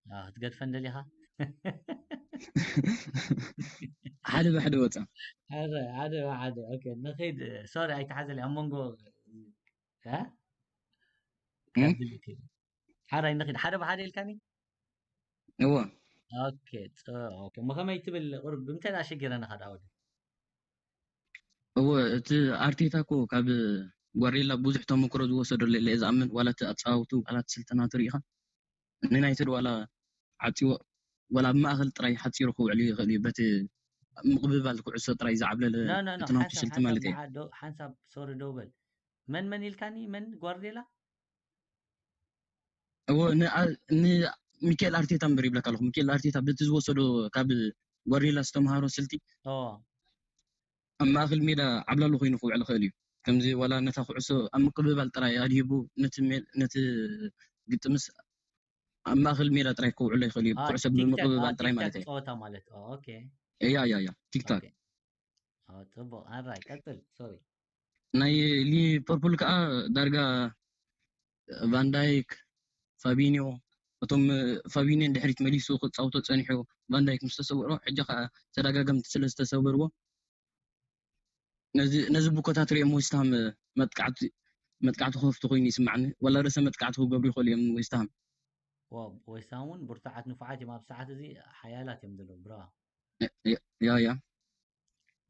አ፣ ክትገድፈን ደሊኻ? ሓደ ብሓደ ወፃ። ሓደ ሓደ ብሓደ። ኦኬ፣ ንኺድ። ሶሪ፣ ኣይተሓዘለይ ኣብ መንጎ እ? እም? ከብል ይክእል። ሓራይ ንኺድ ሓደ ብሓደ ኢልካኒ? እዎ ኦኬ፣ ጸ-፣ ኦኬ። እሞ ከመይ ትብል ቁሩብ ብምንታይ ኣሸጊረና ካድ ኣወደ? እዎ፣ እቲ ኣርቴታ እኮ ካብ ጓርዲዮላ ብዙሕ ተመክሮ ዝወሰደሉ የለ እየ ዝኣምን። ዋላ እቲ ኣጻውቱ፣ ዋላ እቲ ስልጠና ትርኢ ኢኻ። ንዩናይትድ ዋላ ዓጺዎ፣ ዋላ ኣብ ማእከል ጥራይ ሓጺሩ ክውዕል ይኽእል እዩ። በቲ ምቕብባል ኩዕሶ ጥራይ ዝዓብለለ ኖ፣ ኖ፣ ኖ፣ እቲ ናቱ ሓንሳብ፣ ስልቲ ሓንሳብ ማለት እየ። ንዓ ዶ-፣ ሓንሳብ፣ ሶሪ፣ ደው በል። መን፣ መን ኢልካኒ? መን? ጓርዲዮላ? እዎ፣ ን-፣ ኣ-፣ ን-፣ ሚካኤል ኣርቴታ እምበር ይብለካ ኣለኹ። ሚካኤል ኣርቴታ በቲ ዝወሰዶ ካብ ጓርዲዮላ ዝተምሃሮ ስልቲ ኦ። ኣብ ማእከል ሜዳ ዓብላሉ ኮይኑ ክውዕል ይኽእል እዩ። ከምዚ ዋላ ነታ ኩዕሶ ኣብ ምቅብባል ጥራይ ኣድሂቡ ነቲ ሜ-፣ ነቲ ግጥምስ ኣብ ማእከል ሜዳ ጥራይ ክውዕሎ ይኽእል እዩ። አ፣ ኩዕሶ ቲክታክ፣ አ፣ ብምቅብባል ጥራይ ቲክታክ ማለት እየ። ጸወታ ማለት። ኦ፣ ኦኬ። እያ፣ እያ፣ እያ። ቲክታክ። ኦኬ። ኦ፣ ጽቡቕ። ኣራይ፣ ቀጽል። ሶሪ። ናይ ሊቨርፑል ከኣ ዳርጋ ቫን ዳይክ፣ ፋቢኒዮ፣ እቶም ፋቢኒዮ ንድሕሪት መሊሱ ክጻውቶ ጸኒሑ፣ ቫን ዳይክ ምስ ተሰበሮ፣ ሕጂ ከኣ ተደጋገምቲ ስለ ዝተሰበርዎ፣ ነዚ፣ ነዚ ብኮታት ሪኦም ዌስትሃም መጥቃዕቲ፣ መጥቃዕቲ ክኸፍቱ ኮይኑ ይስማዕኒ። ዋላ ርእሰ መጥቃዕቲ ክገብሩ ይኽእሉ እዮም ዌስትሃም። ዋው፣ ዌስትሃም እውን ብርቱዓት ንፉዓት እዮም። ኣብ ሰዓት እዚ ሓያላት እዮም ዘለዉ። ብራዋ። ያ፣ ያ፣ ያ።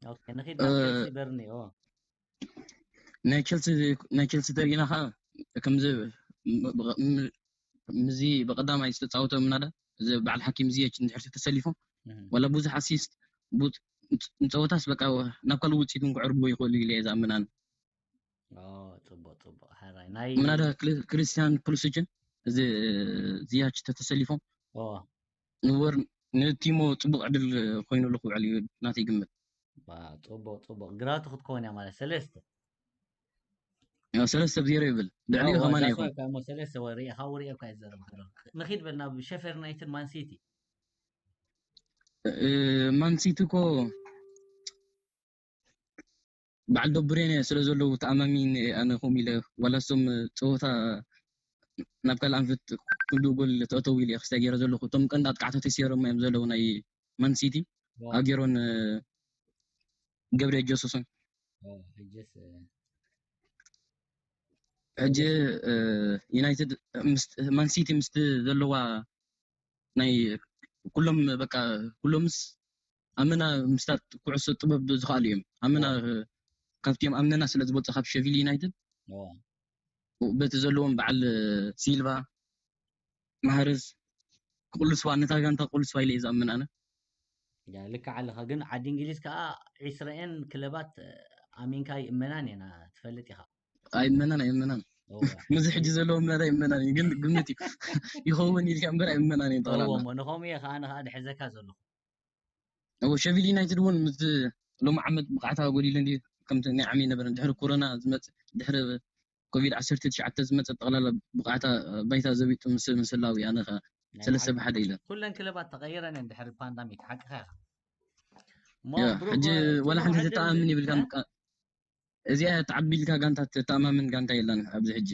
ኦኬ፣ ንኺድ እ፣ ናብ ቸልሲ በርኒ። ኦ። ናይ ቸልሲ፣ ናይ ቸልሲ ተሪኢና ኸዓ ከምዚ ም-፣ ም-፣ ምዚ ብቐዳማይ ዝተጻወተ ምናዳ፣ እዚ በዓል ሓኪም ዝየች እንድሕር ተሰሊፎም፣ እህ። ዋላ ብዙሕ ኣሲስት፣ ቡ-፣ ንጸወታስ በቃ ናብ ካልእ ውጽኢት እውን ክዕርቦ ይኽእሉ ኢለ እየ ዝኣምን ኣነ። ኦ፣ ጽቡቕ፣ ጽቡቕ። ሕራይ። ናይ ምናዳ ክሪ-፣ ክሪስቲያን ፑሊሲችን እዚ ዝያች ተተሰሊፎም ኦ። ንወር-፣ ንቲሞ ጽቡቕ ዕድል ኮይኑሉ ክውዕል እዩ ናተይ ግምት። ባ፣ ጽቡቕ፣ ጽቡቕ። ግራቱ ክትከውን እያ ማለት ሰለስተ። ያው ሰለስተ ብ ዜሮ ይብል። ልዕሊኡ ያው ከማን ዛስ ይኹን። ዋይ እሞ ሰለስተ ወር እየ፣ ካብ ወር እየ እኳ ይዘረብ ከሎ። ንኺድ በል ናብ ሸፈር ዩናይትድ ማን ሲቲ። እ፣ ማን ሲቲ እኮ በዓል ዶብሬነ ስለ ዘለዉ ተኣማሚን እየ ኣነ ከምኡ ኢለ። ዋላ እሶም ጸወታ ናብ ካልእ ኣንፈት ክንድኡ ጎል ተእተዉ ኢለ እየ ክስታይ ገይረ ዘለኹ። እቶም ቀንዲ ኣጥቃዕታት ተሰይሮም እዮም ዘለዉ ናይ ማን ሲቲ። ዋው። ኣጌሮን፣ እ፣ ገብርኤል ጀሱስን። ዋው፣ ሕጅስ፣ እ፣ ሕጂ፣ እ፣ ዩናይትድ ምስ፣ ማን ሲቲ ምስቲ ዘለዋ ናይ ኩሎም በቃ ኩሎምስ ኣመና ምስታት ኩዕሶ ጥበብ ዝኸኣሉ እዮም። ኣመና ዋው። ካብቲኦም ኣመና ስለ ዝበልጹ ካብ ሸቪል ዩናይትድ ዋው። በቲ ዘለዎም በዓል ሲልቫ፣ ማህረዝ ክቕልስዋ፣ ነታ ጋንታ ክቕልስዋ ኢለ እየ ዝኣምን ኣነ። ያ፣ ልክዕ ኣለኻ። ግን ዓዲ እንግሊዝ ከኣ ዒስራኤን ክለባት፣ እ፣ ኣሚንካ ይእመናን እየን፣ ትፈልጥ ኢኻ። ኣይእመናን፣ ኣይእመናን። እወ። ምስዚ ሕጂ ዘለዎም ምናዳ ይእመናን እዩ። ግን ግምት እዩ። ይኸውን ኢልካ እምበር ኣይእመናን እየን ጠቕላላ። እወ፣ እሞ ንኸምኡ እየ ከኣ፣ ኣነ ከኣ ድሕዘካ ዘለኹ። እወ፣ ሸቪል ዩናይትድ እውን ምስዚ ሎሚ ዓመት ብቕዓታ ጎዲሉ እንድዩ። ከምቲ ናይ ዓሚ ነበረ። ድሕሪ ኮሮና ዝመጽእ፣ ድሕሪ ኮቪድ ዓሰርተ ትሽዓተ ዝመጸ ጠቕላላ ብቕዓታ ባይታ ዘቢጡ ምስ፣ ምስላዊ ኣነ ከኣ ናይ ሰለስተ ዓዲ ብሓደ ኢለ። ኩለን ክለባት ተቐይረን እየን ድሕሪ ፓንዳሚክ፣ ሓቅኻ ኢኻ። እሞ ያ፣ ብሩክ፣ ሕጂ ጽቡቕ ዋላ ሓንቲ ዕድል፣ ተተኣምን ይብልካ እ? በቃ። እዚኣ ተዓቢ ኢልካ ጋንታ ተተኣማምን ጋንታ የላን ኣብዚ ሕጂ።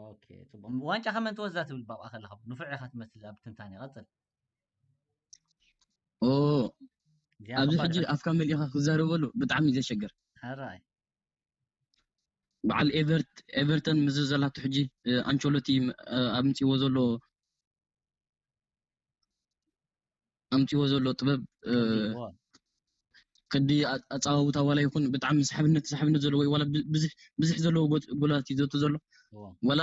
ኦኬ፣ ጽቡቕ። ዋንጫ ከመን ትወዛ ትብል ባብኣ ከለኻ ንፉዕ ኢኻ ትመስል ኣብ ትንታኔ። ቀጽል። ኦ፣ እዚኣ ኣብዚ ከባድ ሕጂ ዕድል። ኣፍካ መሊእኻ ክዛረበሉ ብጣዕሚ ዘሸግር። ሕራይ። በዓል ኤቨርት-፣ ኤቨርተን ምስ ዘላቶ ሕጂ፣ እ፣ ኣንቸሎቲ፣ እ፣ ኣምጺዎ ዘሎ፣ ኣምጺዎ ዘሎ ጥበብ፣ እ፣ ኣምጺዎ። ቅዲ ኣ-፣ ኣጻዋውታ ዋላ ይኹን ብጣዕሚ ሰሓብነት፣ ሰሓብነት ዘለዎ እዩ። ዋላ ብ-፣ ብዙሕ፣ ብዙሕ ዘለዎ ጎ-፣ ጎላት እዩ ዘእቱ ዘሎ። እዎ። ዋላ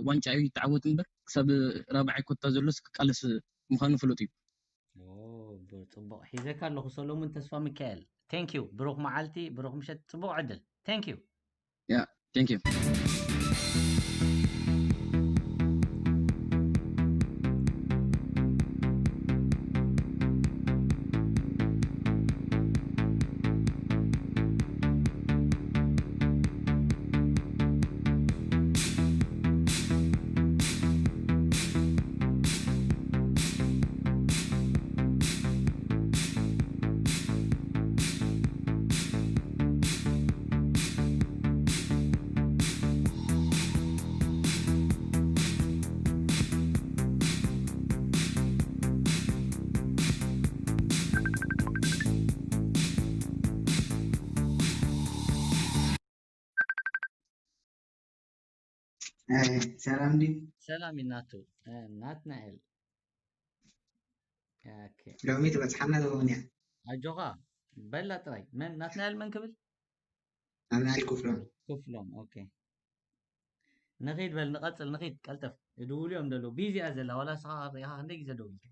ዋንጫ ይተዓወት እምበር ክሳብ ራብዓይ ኮታ ዘሎስ ክቃለስ ምዃኑ ፍሉጥ እዩ። ኦ፣ ብ-፣ ጽቡቕ። ሒዘካ ኣለኹ ሰሎሙን ተስፋ ሚካኤል። Thank you። ብሩኽ መዓልቲ፣ ብሩኽ ምሸት፣ ጽቡቕ ዕድል። Thank you። ያ፣ thank you። ሰላም ድዩ? ሰላም ይናቱ ናትናኤል። ሎሚ ትበፅሓና ትኸውን እያ። ኣጆኻ በላ ጥራይ። መን ናትናኤል መን ክብል? ናትናኤል ክፍሎም። ክፍሎም። ኦኬ ንኺድ በል ንቐጽል ንኺድ ቀልጠፍ። ይድውሉ እዮም ዘለዉ። ቢዚ እያ ዘላ ዋላ ንስኻ ሪኢኻ ክንደይ ግዜ ደዊልካ?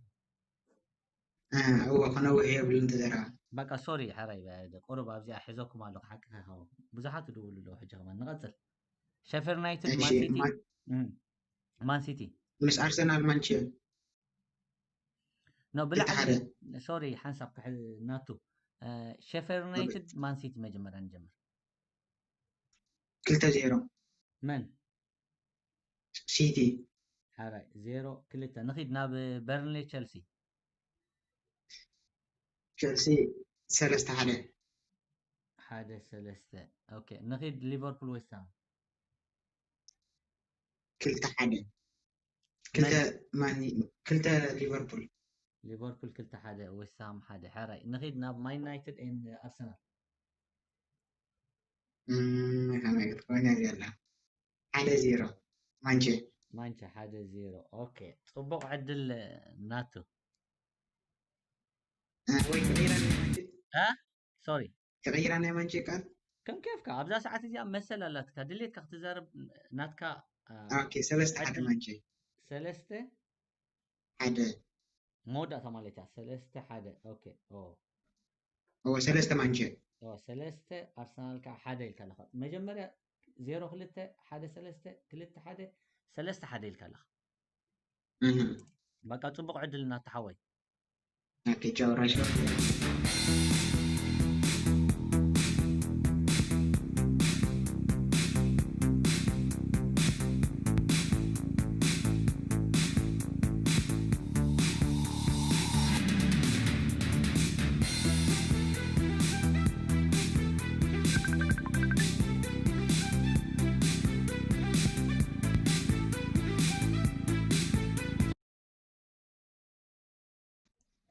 እወ ክነውሕ የብሉን ተዘረባ። በቃ ሶሪ ሕራይ ቁሩብ ኣብዚኣ ሒዘኩም ኣለኹ ሓቂ ከይኸውን ብዙሓት ይድውሉ ኣለዉ ሕጂ ከማን ንቐጽል። ሸፈር ዩናይትድ እሺ ማንሲቲ ማን- እም፣ ማንሲቲ ምስ ኣርሰናል ማንቸስተር ኖ ብላዕሊ ክልተ ሓደ። ሶሪ ሓንሳብ ክሕ ናቱ ሸፈር ዩናይትድ ማንሲቲ መጀመርያ ንጀምር። ክልተ ዜሮ መን ሲቲ ሓራይ ዜሮ ክልተ ንኺድ ናብ በርንሌ ቸልሲ ቸልሲ ሰለስተ ሓደ ሓደ ሰለስተ ኦኬ ንኺድ ሊቨርፑል ዌስትሃም ክልተ ሓደ ክልተ ማን ክልተ ሊቨርፑል ሊቨርፑል ክልተ ሓደ ዌስትሃም ሓደ ሓራይ ንኺድ ናብ ማን ዩናይትድ ኤንድ ኣርሰናል ከመይ ክትኮነ ዘላ ሓደ ዜሮ ማንቸ ማንቸ ሓደ ዜሮ ኦኬ ፅቡቅ ዕድል ናቱ ወይ ቀይራ ናይ ማንቸ እ ሶሪ ቀይራ ናይ ማንቸ ቃል ከም ኬፍካ ኣብዛ ሰዓት እዚኣ መሰል ኣላትካ ድሌትካ ክትዛረብ ናትካ እ፣ ኦኬ ሰለስተ ሓደ ዕድል- ማንቸ ሰለስተ ሓደ መወዳእታ ማለት እያ ሰለስተ ሓደ ኦኬ ኦ እወ ሰለስተ ማንቸ እወ ሰለስተ ኣርሰናል ከዓ ሓደ ኢልካ ኣለኻ መጀመርያ ዜሮ ክልተ ሓደ ሰለስተ ክልተ ሓደ ሰለስተ ሓደ ኢልካ ኣለኻ እህ በቃ ፅቡቅ ዕድል እናተሓወይ ኦኬ ቻው ራሻ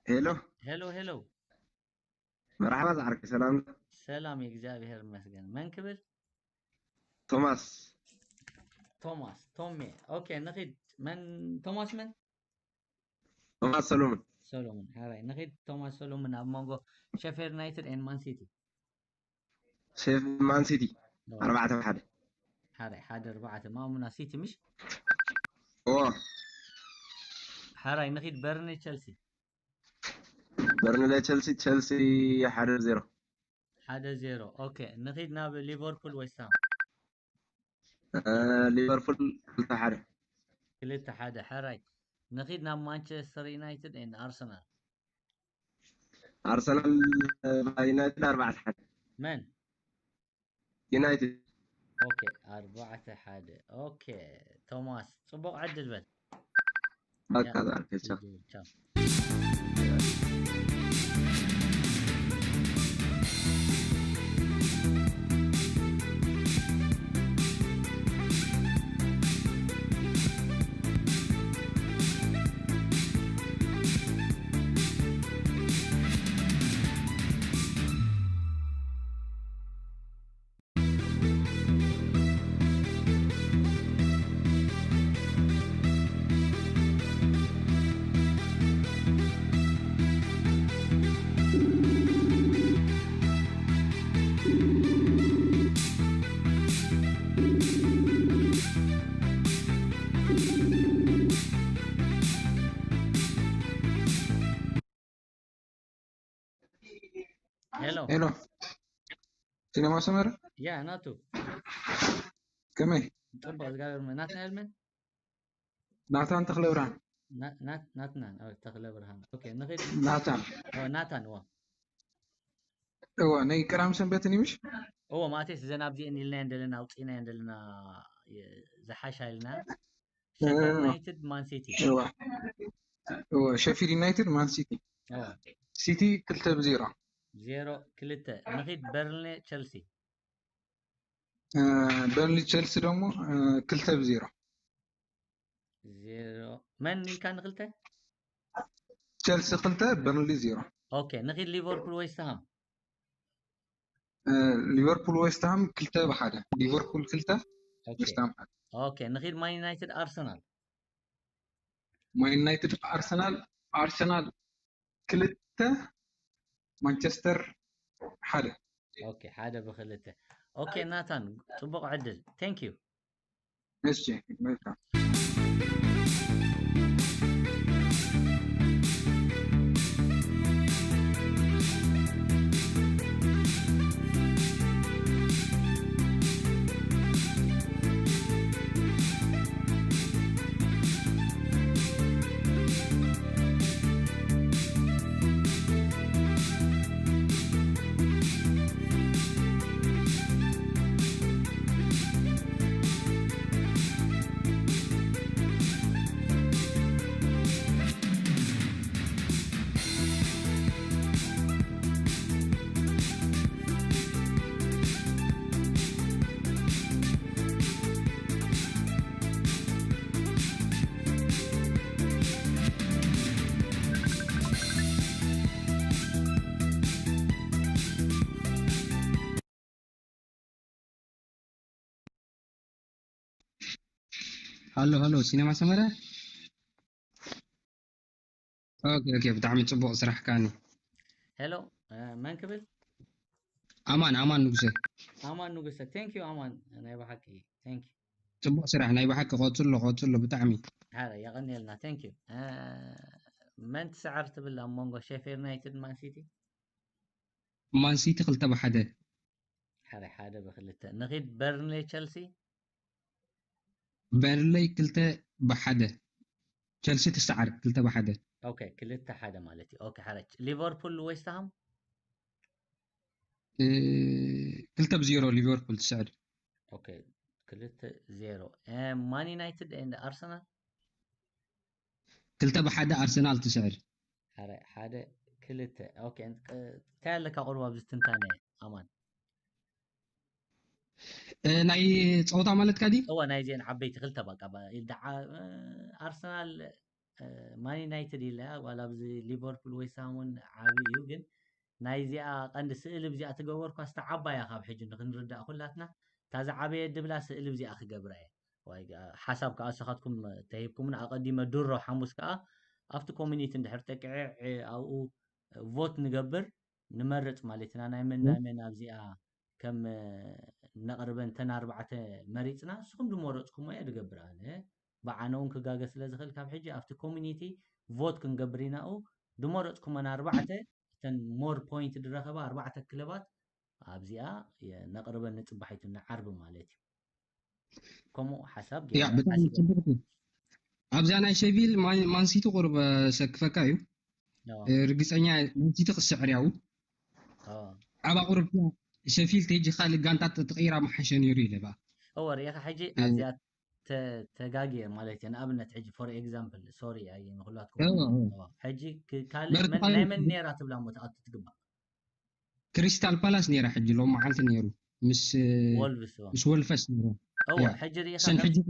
ሄሎ ሄሎ ሄሎ መርሓባ ዝዓርከይ ሰላም ሰላም እግዚኣብሔር ይመስገን መን ክብል ቶማስ ቶማስ ቶሜ ኦኬ ንኺድ መን ቶማስ መን ቶማስ ሰሎሙን ሰሎሙን ሓራይ ንኺድ ቶማስ ሰሎሙን ኣብ መንጎ ሸፌር ዩናይትድ ኤን ማን ሲቲ ሴፍ ማን ሲቲ ኣርባዕተ ሓደ ሓደ ሓደ ኣርባዕተ ማሙና ሲቲ ምሽ ኦ ሓራይ ንኺድ በርኒ ቸልሲ በርኒ ቸልሲ ቸልሲ ሓደ ዜሮ ሓደ ዜሮ ኦኬ ንኺድ ናብ ሊቨርፑል ዌስትሃም ሊቨርፑል ክልተ ሓደ ክልተ ሓደ ሓራይ ንኺድ ናብ ማንቸስተር ዩናይትድ ኤን ኣርሰናል ኣርሰናል ዩናይትድ ኣርባዕተ ሓደ መን ዩናይትድ ኦኬ ኣርባዕተ ሓደ ኦኬ ቶማስ ፅቡቅ ዕድል በል በቃ ዛርኬ ቻው ሄሎ ሄሎ ሲነማ ሰመረ ያ ናቱ ከመይ ጽቡቅ እግዚኣብሔር ይመስገን ናትናኤል መን ናታን ተኽለብርሃን ናትናን ተኽለ ብርሃን ኦኬ ንኺድ ናታን ናታን ዋ እዋ ናይ ቀዳም ሰንበትን ይምሽ እዎ ማቴስ ዘን ኣብዚኤን ኢልናየን ዘለና ኣውፅእናየን ዘለና ዝሓሻ ኢልና ሸፈር ዩናይትድ ማን ሲቲ ሸፊልድ ዩናይትድ ማን ሲቲ ሲቲ ክልተ ብዜሮ ዜሮ ክልተ ንኺድ በርንሌ ቸልሲ በርንሊ ቸልሲ ደግሞ ክልተ ብዜሮ ዜሮ መን ኢልካ ንክልተ ቸልሲ ክልተ በርንሊ ዜሮ ኦኬ ንኺድ ሊቨርፑል ዌስትሃም ሊቨርፑል ዌስትሃም ክልተ ብሓደ ሊቨርፑል ክልተ ኦኬ። ዌስትሃም ሓደ። ኦኬ፣ ንኺድ ማን ዩናይትድ ኣርሰናል። ማን ዩናይትድ ኣርሰናል። ኣርሰናል ክልተ፣ ማንቸስተር ሓደ። ኦኬ፣ ሓደ ብክልተ። ኦኬ ናታን፣ ጽቡቕ ዕድል። Thank you። እሺ፣ መልካም። ሃሎ ሃሎ፣ ሲነማ ሰመረ። ኦኬ ኦኬ፣ ብጣዕሚ ጽቡቕ ስራሕ ካኒ። ሄሎ፣ መን ክብል? ኣማን ኣማን ንጉሰ። ኣማን ንጉሰ። Thank you ኣማን፣ ናይ ብሓቂ thank you። ጽቡቕ ስራሕ ናይ ብሓቂ፣ ቀጽሎ ቀጽሎ፣ ብጣዕሚ። ሓደ የቐንየልና። Thank you። መን ትስዕር ትብል ኣብ መንጎ ሼፌር ዩናይትድ ማን ሲቲ? ማን ሲቲ ክልተ ብሓደ። ሓደ ሓደ ብክልተ። ንኺድ በርንሌ ቸልሲ። በርንሌ ክልተ ብሓደ። ቸልሲ ትስዓር ክልተ ብሓደ። ኦኬ፣ ክልተ ሓደ ማለት እዩ። ኦኬ፣ ሓደ። ሊቨርፑል ዌስትሃም። ክልተ ብዜሮ ሊቨርፑል ትስዕር። ኦኬ፣ ክልተ ዜሮ። ማን ዩናይትድ ኤንድ ኣርሰናል። ክልተ ብሓደ ኣርሰናል ትስዕር። ሓደ ሓደ ክልተ። ኦኬ፣ እንታይ ኣለካ ቁሩብ ኣብዚ ትንታነ ኣማን? ናይ ፀወታ ማለትካ ድዩ? እወ፣ ናይዚአን ዓበይቲ ክልተ በቃ፣ ኣርሰናል ማን ዩናይትድ ኢለ፣ ዋላ ኣብዚ ሊቨርፑል ዌስትሃም እውን ዓቢ እዩ፣ ግን ናይዚኣ ቀንዲ ስእሊ ብዚኣ ትገበርኳ ስታ ዓባያ ካብ ሕጂ ንክንርዳእ ኩላትና፣ እታ ዝዓበየ ድብላ ስእሊ ብዚኣ ክገብራ እየ። ወይ ሓሳብ ከዓ ንስኻትኩም ተሂብኩምና ኣቐዲመ ድሮ ሓሙስ ከዓ ኣብቲ ኮሚኒቲ እንድሕር ጠቂዐ ኣብኡ ቮት ንገብር፣ ንመርጽ ማለት ኢና። ናይ መን ናይ መን ኣብዚኣ ከም ነቕርበን ተን ኣርባዕተ መሪጽና፣ ንስኹም ዝመረጽኩሞ እየ ዝገብር። ኣነ ብዓነ እውን ክጋገ ስለ ዝኽእል ካብ ሕጂ ኣብቲ ኮሚኒቲ ቮት ክንገብር ኢና። ዝመረጽኩመን ኣርባዕተ እተን ሞር ፖይንት ዝረኸባ ኣርባዕተ ክለባት ኣብዚኣ ነቕርበን ንጽባሒቱ ንዓርቢ ማለት እዩ። ከምኡ ሓሳብ ያ ብጣዕሚ ጽቡቅ። ኣብዛ ናይ ሸቪል ማንሲቲ ቁርብ ሰክፈካ እዩ። ርግጸኛ ማንሲቲ ክስዕር ያው ኣባ ቁርብ ሸፊል ተጂ ካልእ ጋንታት ተቐይራ መሓሸ ነይሩ ኢለ ባ እወ ርኢኻ ሕጂ ኣብዚኣ ተጋግየ ማለት እየ። ንኣብነት ሕጂ for example sorry ኣየ ንኩላትኩም ሕጂ ካልእ ናይ መን ነይራ ትብላ ሞ ትኣቱ ትግባእ ክሪስታል ፓላስ ነይራ ሕጂ ሎም መዓልቲ ነይሩ ምስ ወልቭስ ምስ ወልፈስ ነይሩ እወ ሕጂ ርኢኻ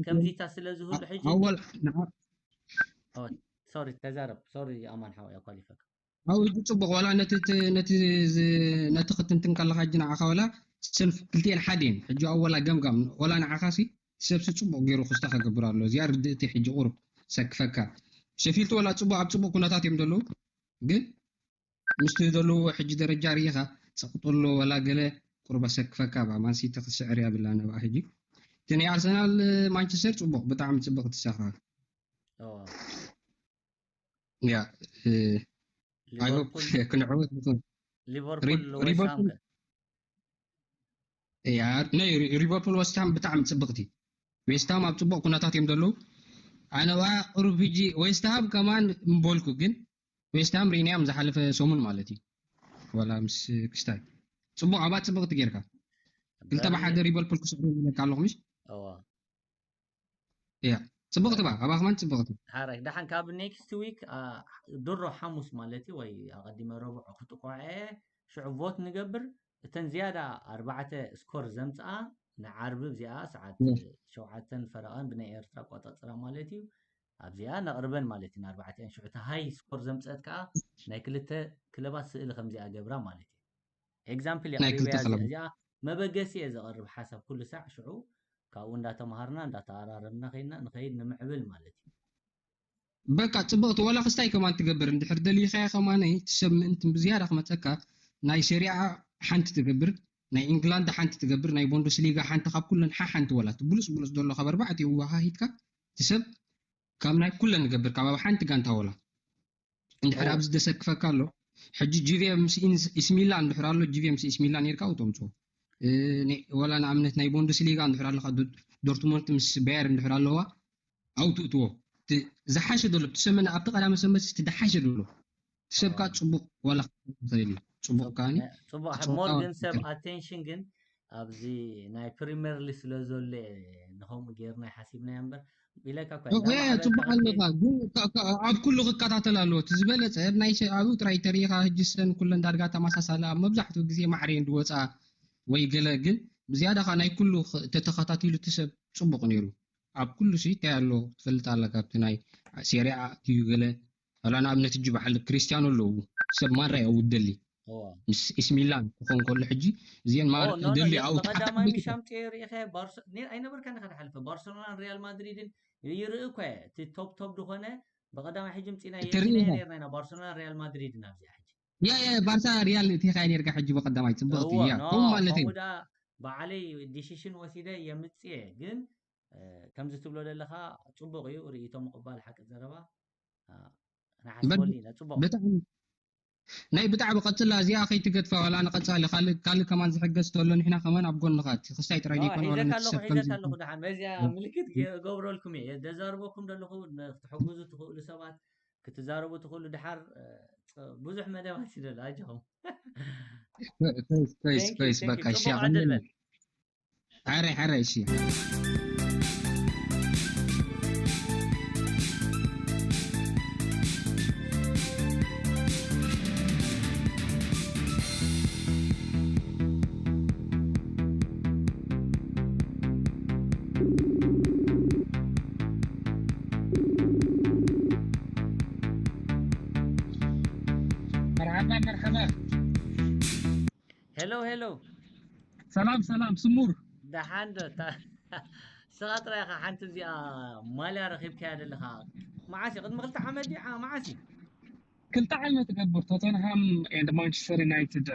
ከምዚታ ስለ ዝህሉ ሕጂ ኣወል ሶሪ ተዛረብ ሶሪ ኣማን ሓወይ ኣኳሊፈካ ኣው ሕጂ ጽቡቕ ዋላ ነቲ ነቲ ነቲ ክትንትን ከለኻ ሕጂ ንዓኻ ዋላ ሰልፍ ክልቲኤን ሓደ እየን ሕጂ ኣወላ ገምጋም ዋላ ንዓኻሲ ሰብሲ ጽቡቕ ገይሩ ክስታ ከገብር ኣሎ እዚኣ ርድእቲ ሕጂ ቁሩብ ሰክፈካ ሸፊልቲ ዋላ ጽቡቕ ኣብ ጽቡቕ ኩነታት እዮም ዘለዉ ግን ምስቲ ዘለዎ ሕጂ ደረጃ ርኢኻ ጸቕጠሎ ወላ ገለ ቁርበ ሰክፈካ ባ ማንሲቲ ክስዕር እያ ብላ ነብኣ ሕጂ እቲ ናይ ኣርሰናል ማንቸስተር ጽቡቕ ብጣዕሚ ጽብቕ ትሳኻ ያ ክንዕወት ንኹን ሊቨርፑል ያ ናይ ሊቨርፑል ወስትሃም ብጣዕሚ ጽብቕቲ ዌስትሃም ኣብ ጽቡቕ ኩነታት እዮም ዘለዉ ኣነ ዋ ቁሩብ ሕጂ ዌስትሃም ከማን ምበልኩ ግን ዌስትሃም ርኢናዮም ዝሓለፈ ሰሙን ማለት እዩ ዋላ ምስ ክስታይ ጽቡቕ ኣባ ጽብቕቲ ጌርካ ክልተ ብሓደ ሊቨርፑል ክስዕሩ ይብለካ ኣለኹ ምሽ ያ ጽብቕቲ ባ ኣባ ከማን ጽብቕቲ ሓራይ ደሓን ካብ ኔክስት ዊክ ድሮ ሓሙስ ማለት እዩ ወይ ኣቐዲመ ረቡዕ ክጥቆዐ ሽዑ ቮት ንገብር እተን ዝያዳ ኣርባዕተ ስኮር ዘምፅኣ ንዓርቢ እዚኣ ሰዓት ሸውዓተን ፈረቓን ብናይ ኤርትራ ኣቋፃፅራ ማለት እዩ ኣብዚኣ ነቕርበን ማለት እዩ ንኣርባዕቲኣን ሽዑ እቲ ሃይ ስኮር ዘምፀአት ከዓ ናይ ክልተ ክለባት ስእሊ ከምዚኣ ገብራ ማለት እዩ ኤግዛምፕል የቕሪበያ እዚኣ መበገሲ እየ ዘቐርብ ሓሳብ ኩሉ ሳዕ ሽዑ ካብኡ እንዳተማሃርና እንዳተኣራረምና ከይና ንኸይድ ንምዕብል ማለት እዩ። በቃ ጽብቕቲ። ዋላ ክስታይ ከማን ትገብር እንድሕር ደሊኻያ ከማን እቲ ሰብ ምእንቲ ብዝያዳ ክመፀካ ናይ ሴሪኣ ሓንቲ ትገብር፣ ናይ ኢንግላንድ ሓንቲ ትገብር፣ ናይ ቦንደስሊጋ ሓንቲ፣ ካብ ኩለን ሓሓንቲ ዋላ እቲ ብሉፅ ብሉፅ ዘሎ ካብ ኣርባዕቲኡ ዋሃሂትካ እቲ ሰብ ካብ ናይ ኩለን ንገብር ካብ ኣብ ሓንቲ ጋንታ ዋላ እንድሕር ኣብዚ ደሰክፈካ ኣሎ። ሕጂ ጁቬ ምስ ኢስ ሚላን እንድሕር ኣሎ፣ ጁቬ ምስ ኢስ ሚላን ኔርካ፣ ኣብኡ ተምፅኦ። ወላ ንኣብነት ናይ ቦንደስሊጋ እንድሕር ኣለካ፣ ዶርትሞንት ምስ ባየር እንድሕር ኣለዋ፣ ኣብኡ ትእትዎ። ዝሓሸ ዘሎ እቲ ሰመን ኣብቲ ቀዳመ ሰንበት እቲ ዝሓሸ ዘሎ እቲ ሰብ ከዓ ፅቡቕ ዋላ ክኸውን ይኽእል እዩ። ፅቡቕ ከዓኒ ፅቡቕ ክፅወታ ሞር ግን ሰብ ይኽእል። ኣቴንሽን ግን ኣብዚ ናይ ፕሪምየር ሊግ ስለ ዘሎ ንኸምኡ ጌርና ሓሲብናዮ እምበር ኢለካ እኳ እ- ናብ እ- ዓለም ፅቡቅ ተኣትየ ኣለካ ግን ካ- ካ- ኣብ ኩሉ ክከታተል ኣለዎ እቲ ዝበለፀ ናይ ሸ- ኣብኡ ጥራይ ተሪኢኻ ህጂ ሰን ኩለን ዳርጋ ተመሳሳሊ ኣብ መብዛሕትኡ ግዜ ማዕረ እየን ዝወፃ ወይ ገለ ግን ብዝያዳ ካ ናይ ኩሉ ክ- ተተኸታቲሉ እቲ ሰብ ፅቡቅ ነይሩ ኣብ ኩሉ ሲ እንታይ ኣሎ ትፈልጥ ኣለካ ኣብቲ ናይ ሴሪኣ እዩ ገለ ኣላ ንኣብነት ህጂ በዓል ክርስቲያኖ ኣለዉ ሰብ ማራ እዩ ደሊ እዋ ምስ ኢስ ሚላን ክኾን ከሎ ሕጂ እዚአን ኦ ማር ኖ ኖ ደሊ የ- ኣብኡ ብቐዳማይ ተሓቢኡ ምሻም ጨይሩ ኢኸ ባርሰ ኔር ኣይነበርካን ኢኻ ዝሓለፈ ባርሰሎናን ሪያል ማድሪድን ይርኢ እኮ እየ እቲ ቶፕ ቶፕ ዝኾነ ብቐዳማይ ሕጂ ምፂና ትርኢ የርኢና ኢኻ ነርና ኢና ባርሰሎናን ሪያል ማድሪድን ኣብዚኣ ሕጂ ያ ያ ባርሳ ሪያል ቴኻ ነርካ ሕጂ ብቐዳማይ ፅብቕቲ እዎ ያ ኖ ከምኡ ማለት እዩ ከምኡ ደኣ ባዕለይ ዲሲሽን ወሲደ የምፅእ እየ ግን እ፣ ከምዚ ትብሎ ዘለኻ ፅቡቕ እዩ ርእይቶ ምቕባል ሓቂ ዘረባ እ፣ ንሓስበሉ ኢና ፅቡቕ ብጣዕሚ ናይ ብጣዕሚ ቀፅላ እዚኣ ከይትገድፋ ዋላ ንቐፃሊ ካልእ ካልእ ከማን ዝሕገዝ ተሎ ንሕና ከማን ኣብ ጎንኻ እቲ ክስታይ ጥራይ ኦ ዘይኮነ ዋላ ሒዘካ ነቲ ኣለኹ ሰብ ከምዚ ሒዘካ ኣለኹ ደሓን በዚኣ ምልክት ገብረልኩም እየ ደዛርበኩም ዘለኹ ክትሕግዙ ትኽእሉ ሰባት ክትዛረቡ ትኽእሉ ድሓር እ፣ ፅ- ብዙሕ መደባት እዩ ዘሎ ኣጆኹም ኮይስ ኮይስ Thank you, ኮይስ thank you. በቃ እሺ ፅቡቕ ዕድል ኣቐንልና በል። ሓራይ ሓራይ እሺ መርሓባ መርሓባ ሄሎ ሄሎ ሰላም ሰላም ስሙር ደሓን ዶ እታ ስኻ ጥራይ ኢኻ ሓንቲ እዚኣ ማልያ ረኺብካያ ዘለኻ መዓስ እዩ ቅድሚ ክልተ ዓመት ድዩ ዓ- መዓስ እዩ ክልተ ዓመት ገብር ቶተንሃም ኤንድ ማንቸስተር ዩናይትድ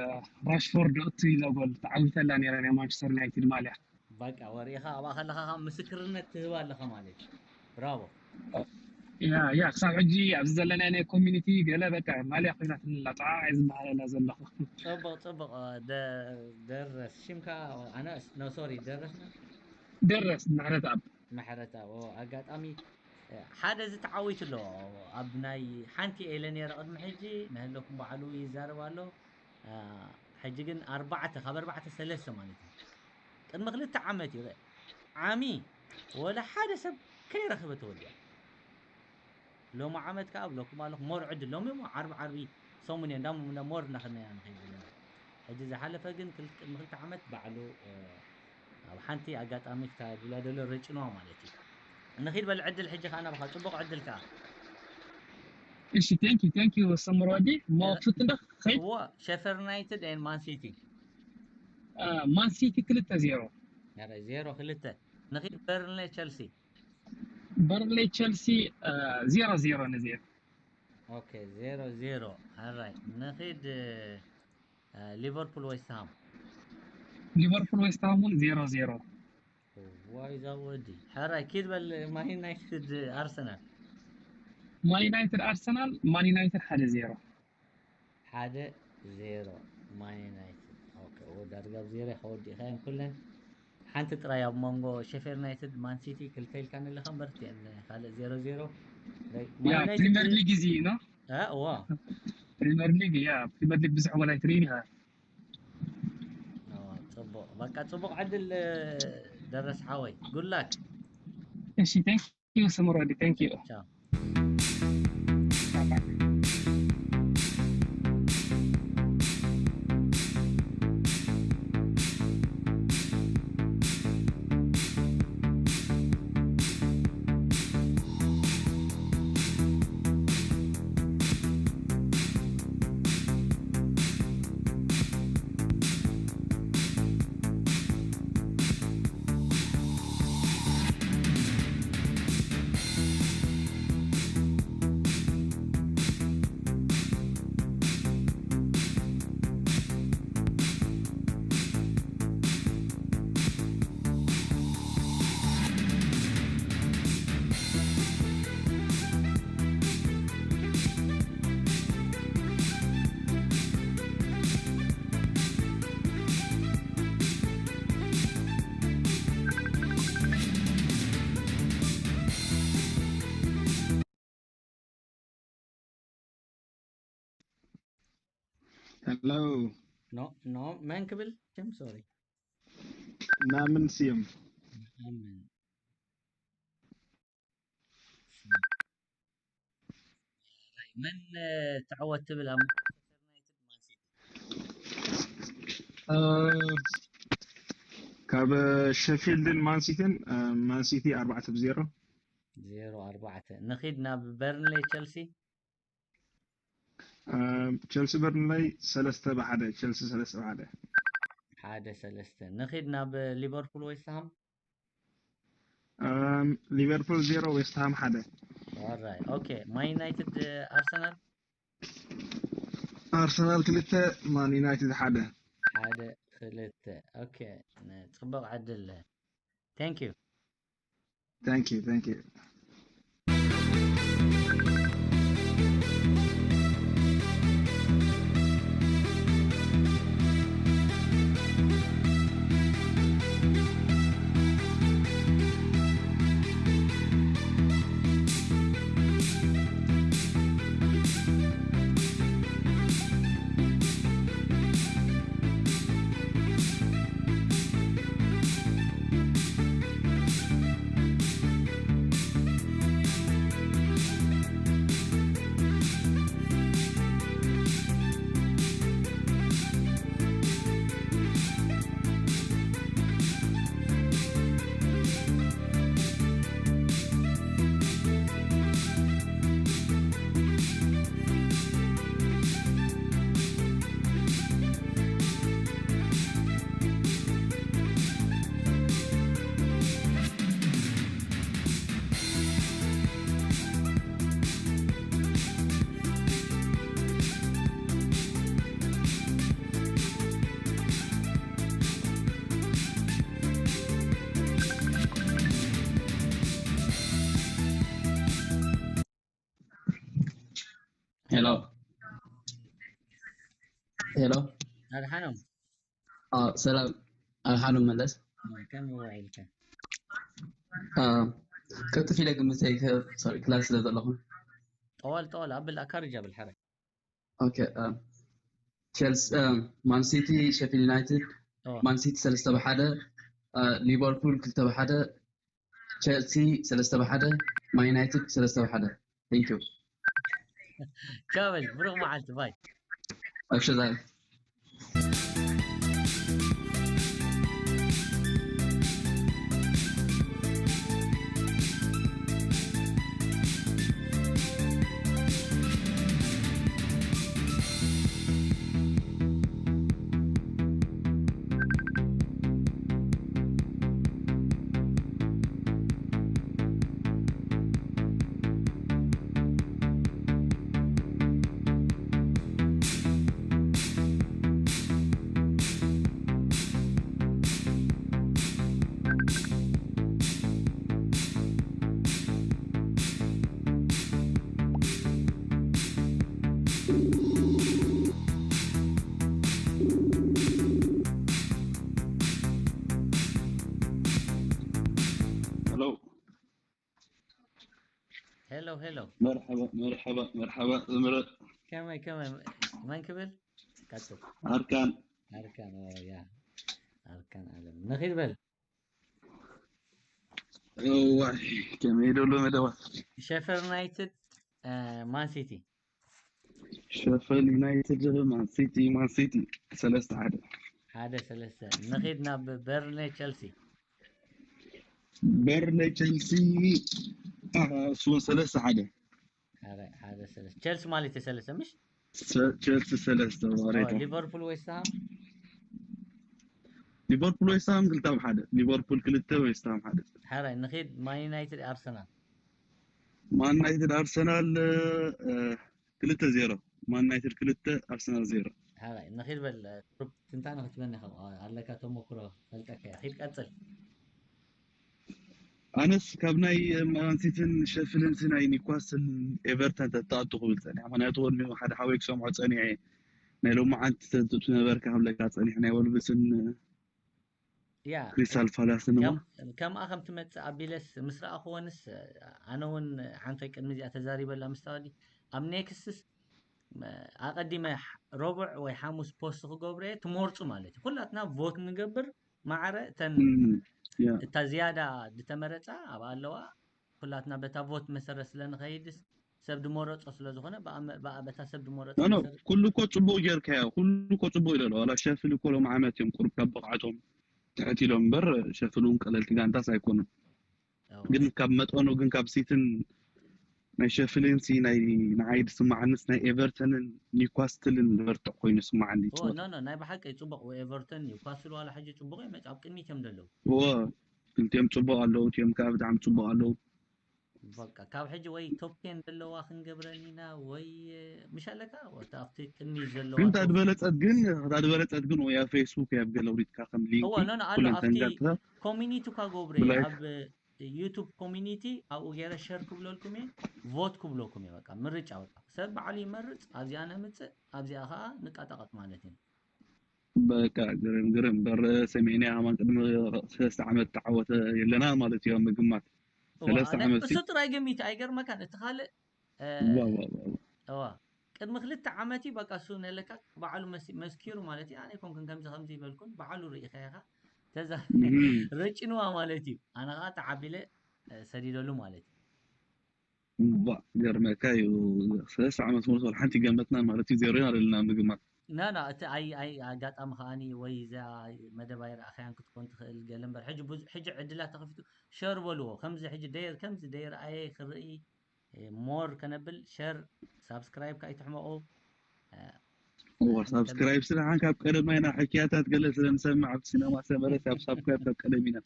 ራሽፎርድ እቱ ኢለ ጎል ተዓዊተላ ነይረ ናይ ማንቸስተር ዩናይትድ ማልያ በቃ ወሪእኻ ኣብኣ ከለኻ ከዓ ምስክርነት ትህብ ኣለኻ ማለት እዩ ብራቮ ያ ያ ክሳብ ሕጂ ኣብዚ ዘለና ናይ ኮሚኒቲ ገለ በቃ ማልያ ኮይናትኒ ኣላ ጥዓ እየ ዝበሃለላ ዘለኹ ፅቡቕ ፅቡቕ ደ- ደረስ ሽምካ ኣነ ኖ ሶሪ ደረስ ደረስ ምሕረት ኣብ ምሕረት ኣብ ኣጋጣሚ ሓደ ዝተዓዊት ኣሎ ኣብ ናይ ሓንቲ ኢለ ነረ ቅድሚ ሕጂ ንህለኩም ባዕሉ ይዛረብ ኣሎ ሕጂ ግን ኣርባዕተ ካብ ኣርባዕተ ሰለስተ ማለት እዩ ቅድሚ ክልተ ዓመት እዩ ዓሚ ወላ ሓደ ሰብ ከይረኽበ ተወዲኣ ሎሚ ዓመት ከዓ ኣብለኩም ኣለኹ ሞር ዕድል ሎሚ እሞ ዓርቢ ዓርቢ ሰሙን እየ እንዳሞ ሞር እንዳኸድና ኢና ንኸይድ ዘለና ሕጂ ዝሓለፈ ግን ክል- ቅድሚ ክልተ ዓመት ባዕሉ ኣብ ሓንቲ ኣጋጣሚ ክታ ዱላደሎ ረጭንዋ ማለት እዩ ንኺድ በል ዕድል ሕጂ ከዓ ናባኻ ፅቡቕ ዕድል ከዓ እሺ thank you thank you ሰምር ወዲ ሞ ክፍት እንዳ ኸይድ እዎ ሸፈር ዩናይትድ ን ማን ሲቲ ማን ሲቲ ክልተ ዜሮ ዜሮ ክልተ ንኺድ በርንሌ ቸልሲ በርንሌ ቸልሲ ዜሮ ዜሮ ንዜሮ ኦኬ ዜሮ ዜሮ ኣራይ ንኺድ ሊቨርፑል ዌስትሃም ሊቨርፑል ዌስትሃም እውን ዜሮ ዜሮ ዋይ ዛ ወዲ ሕራይ ኪድ በል ማን ዩናይትድ ኣርሰናል ማን ዩናይትድ ኣርሰናል ማን ዩናይትድ ሓደ ዜሮ ሓደ ዜሮ ማን ዩናይትድ ኦኬ ዳርጋ ብ ዜሮ ከወዲእካየን ኩለን ሓንቲ ጥራይ ኣብ መንጎ ሸፌር ዩናይትድ ማን ሲቲ ክልተ ኢልካ ንለካ እምበር እቲአን ካልእ ዜሮ ዜሮ ያ ፕሪምየር ሊግ እዚ ነው እዋ ፕሪምየር ሊግ ያ ፕሪምየር ሊግ ብዙሕ ወላይ ትርኢ ኢኻ ጽቡቅ በቃ ጽቡቅ ዕድል ደረስ ሓወይ good luck እሺ thank you ስምሮዲ thank you ቻው Hello. No, no, መን ክብል ሽም? ሶሪ። ናምን ስዩም። ኣምን። መን እ፣ ትዕወት ትብል ኣብ ማንቸስተር ዩናይትድ ማንሲቲ? እ፣ ካብ ሸፊልድን ማንሲቲን፣ እ፣ ማንሲቲ ኣርባዕተ ብዜሮ። ዜሮ ኣርባዕተ። ንኺድ ናብ በርንሌይ ቸልሲ። እ፣ ቸልሲ በርንሌይ ሰለስተ ብሓደ። ቸልሲ ሰለስተ ብሓደ። ሓደ ሰለስተ። ንኺድ ናብ ሊቨርፑል ዌስትሃም። እ፣ ሊቨርፑል ዜሮ ዌስትሃም ሓደ። ኦራይ። ኦኬ፣ ማን ዩናይትድ እ፣ ኣርሰናል። ኣርሰናል ክልተ፣ ማን ዩናይትድ ሓደ። ሓደ ክልተ። ኦኬ፣ ነ- ጽቡቕ ዕድል። Thank you። Thank you, thank you. ሄሎ ሄሎ። ኣድሓኖም። አ፣ ሰላም። ኣድሓኖም መለስ። ከመይ ውዒልካ? አ፣ ቅልጥፍ ኢለ ግምተይ ከ፣ ሶሪ፣ ክላስ ስለ ዘለኹ። ጠዋል ጠዋል ኣብል ኣካርጅ ኣብል ሓረ። ኦኬ። አ፣ ቸልሲ፣ አ፣ ማን ሲቲ፣ ሼፊልድ ዩናይትድ። ኦ። ማን ሲቲ ሰለስተ ብሓደ፣ አ፣ ሊቨርፑል ክልተ ብሓደ፣ ቸልሲ ሰለስተ ብሓደ፣ ማን ዩናይትድ ሰለስተ ብሓደ። Thank you። ቻው በል፣ ብሩኽ መዓልቲ፣ ባይ። ኣብሽር ዛይ። ሄሎ። ሄሎ ሄሎ። መርሐባ መርሐባ መርሐባ። እምረ ከመይ ከመይ? መን ክብል? ቀጽል። ኣርካን። ኣርካን። ኦ፣ ያ። ኣርካን ኣለም። ንኺድ በል። እዋይ፣ ከመይ ደሎ መደባት? ሸፈር ዩናይትድ እ፣ ማን ሲቲ። ሸፈል ዩናይትድ፣ ማን ሲቲ፣ ማን ሲቲ ሰለስተ ሓደ። ሓደ ሰለስተ። ንኺድ ናብ በርንሌ ቸልሲ። በርንሌ ቸልሲ፣ አ፣ እሱ እውን ሰለስተ ሓደ። ሓደ ሓደ ሰለስተ። ቸልሲ ማለት እዩ ሰለስተ ምሽ? ሰ-፣ ቸልሲ ሰለስተ ኦ፣ ወሬታ። ሊቨርፑል ዌስትሃም። ሊቨርፑል ዌስትሃም ክልተ ኣብ ሓደ። ሊቨርፑል ክልተ ዌስትሃም ሓደ። ሓራይ ንኺድ ማን ዩናይትድ ኣርሰናል። ማን ዩናይትድ ኣርሰናል፣ እ፣ ክልተ ዜሮ። ማን ዩናይትድ ክልተ ኣርሰናል ዜሮ። ሓራይ ንኺድ በል። ግሩፕ ትንታነ ክትበኒ ከም ኣለካ ተሞክሮ ፈልጠካ እያ። ኺድ ቀጽል። ኣነስ ካብ ናይ ማንሲትን ሸፍልን ናይ ኒውካስል ኤቨርተን ተታኣቱ ክብል ጸኒሐ። ምክንያቱ ወልሚ ሓደ ሓወይ ክሰምዖ ጸኒሐ። ናይ ሎማዓንቲ ተንትቱ ነበርካ ክብለካ ጸኒሐ። ናይ ወልቭስን ያ ክሪስታል ፓላስን እሞ ከም- ከምኣ ከም ትመጽእ ኣቢለስ ምስ ረኣኹወንስ ኣነ እውን ሓንቶይ ቅድሚ እዚኣ ተዛሪበላ ምስ ተዋዲ ኣብ ኔክስትስ ኣቐዲመ ረቡዕ ወይ ሓሙስ ፖስት ክገብሮ እየ፣ ትመርፁ ማለት እዩ። ኩላትና ቮት ንገብር፣ ማዕረ እተን እታ ዝያዳ ዝተመረፃ ኣብኣ ኣለዋ። ኩላትና በታ ቮት መሰረት ስለ ንኸይድስ ሰብ ድመረፆ ስለ ዝኾነ ብኣ በታ ሰብ ድመረፆ ኩሉ እኮ ፅቡቅ ጌርካዮ። ኩሉ እኮ ፅቡቅ ኢለ ዋላ ሸፍል እኮ ሎም ዓመት እዮም ቁሩብ ካብ ብቕዓቶም ትሕት ኢሎም እምበር ሸፍል እውን ቀለልቲ ጋንታስ ኣይኮኑን። ግን ካብ መጠኑ ግን ካብ ሲትን ናይ ሸፍልን ሲ ናይ ንዓይ ዝስማዓንስ ናይ ኤቨርተንን ኒውካስትልን ዝበርትዕ ኮይኑ ይስማዓኒ። ናይ ብሓቂ ፅቡቅ ኤቨርተን ኒውካስትል ዋላ ሕጂ ፅቡቅ እዮም ኣብ ቅድሚት እዮም ዘለዉ። ክልቲኦም ፅቡቅ ኣለዉ። እቲኦም ከዓ ብጣዕሚ ፅቡቅ ኣለዉ። በቃ ካብ ሕጂ ወይ ቶፕ ቴን ዘለዋ ክንገብረን ኢና ወይ ምሽ ኣለካ ኣብቲ ቅድሚ ዘለዋ ግን ታድበለፀት ግን ታድበለፀት ግን ወይ ኣብ ፌስቡክ ወይ ኣብ ገለ ውሪድካ ከም ሊንክ ኩለን ተንጋጥታ ኮሚኒቲ እኳ ገብረ ኣብ ዩቱብ ኮሚኒቲ ኣብኡ ገይረ ሸር ክብለልኩም እየ ቮት ክብለኩም እየ በቃ ምርጫ በቃ ሰብ በዓሉ ይመርፅ ኣብዚኣ ነምፅእ ኣብዚኣ ከዓ ንቃጣቀጥ ማለት እዩ በቃ ግርም ግርም በር ሰሜንያ ኣማን ቅድሚ ሰለስተ ዓመት ተዓወተ የለና ማለት እዩ ኣብ ምግማት ሰለስተ ዓመት እሱ ጥራይ ገሚት ኣይገርመካን እቲ ካልእ እዋ ቅድሚ ክልተ ዓመት እዩ በቃ እሱ ነለካ ባዕሉ መስኪሩ ማለት እዩ ኣነ ኮንክን ከምዚ ከምዚ ይበልኩን ባዕሉ ርኢኻ ኢኻ ተዛ ረጭንዋ ማለት እዩ ኣነ ከዓ ተዓቢለ ሰዲደሉ ማለት እዩ ባ ገርመካ እዩ ሰለስተ ዓመት ሙሉእ ሓንቲ ገመትና ማለት እዩ ዜሮ ኣለና ምግማት ና ና እቲ ኣይ ኣይ ኣጋጣሚ ከዓኒ ወይ እዛ መደብ ኣይረኣኸያን ክትኮን ትኽእል ገለ እምበር ሕጂ ብዙ ሕጂ ዕድላት ተኸፊቱ ሸር በልዎ ከምዚ ሕጂ ደየር ከምዚ ደየር ኣየ ክርኢ ሞር ከነብል ሸር ሳብስክራይብ ከይትሕመቑ እዋ ሳብስክራይብ ስለ ሓን ካብ ቀደማ ኢና ሕክያታት ገለ ስለ ንሰምዕ ኣብቲ ሲነማ ሰመረ ካብ ሳብስክራይብ ካብ ቀደም ኢና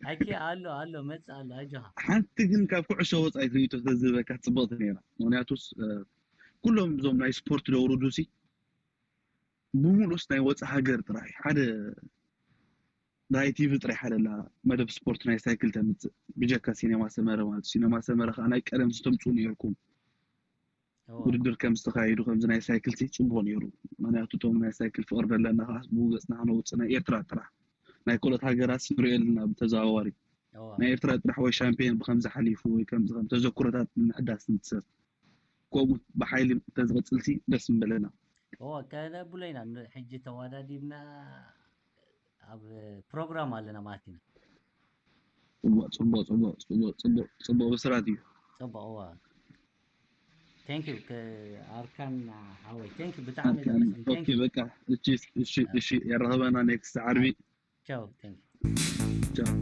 ሓቂ ኣሎ ኣሎ መጽ ኣሎ ኣጆኻ ሓንቲ ግን ካብ ኩዕሾ ወፃኢት ርእቶ ተዝበካ ፅብቕቲ ነይራ ምክንያቱስ ኩሎም እዞም ናይ ስፖርት ደውርዱ ሲ ብምሉስ ናይ ወፃ ሃገር ጥራይ ሓደ ናይ ቲቪ ጥራይ ሓደ ላ መደብ ስፖርት ናይ ሳይክል ተምፅእ ብጀካ ሲኔማ ሰመረ ማለት ሲኔማ ሰመረ ከዓ ናይ ቀደም ዝተምፅኡ ነይርኩም ውድድር ከም ዝተካየዱ ከምዚ ናይ ሳይክል ሲ ፅቡቅ ነይሩ ምክንያቱ እቶም ናይ ሳይክል ፍቅር ዘለና ከዓ ብኡ ገፅና ክነውፅእ ናይ ኤርትራ ጥራሕ ናይ ካልኦት ሃገራት ንሪኦ ኣለና ብተዘዋዋሪ ናይ ኤርትራ ጥራሕ ወይ ሻምፒዮን ብከምዚ ሓሊፉ ወይ ከምዚ ከም ተዘክሮታት ንምሕዳስ ንትሰብ ከምኡ ብሓይሊ ተዝቐፅልሲ ደስ ምበለና ከነብሎ ኢና ሕጂ ተዋዳዲብና ኣብ ፕሮግራም ኣለና ማለት ኢና ፅቡቅ ፅቡቅ ፅቡቅ ፅቡቅ ፅቡቅ ፅቡቅ ብስራት እዩ ፅቡቅ እዋ thank you ኣርካን ሓወይ thank you ብጣዕሚ ኦኬ በቃ እሺ እሺ እሺ የራኸበና ኔክስት ዓርቢ ቻው thank you ቻው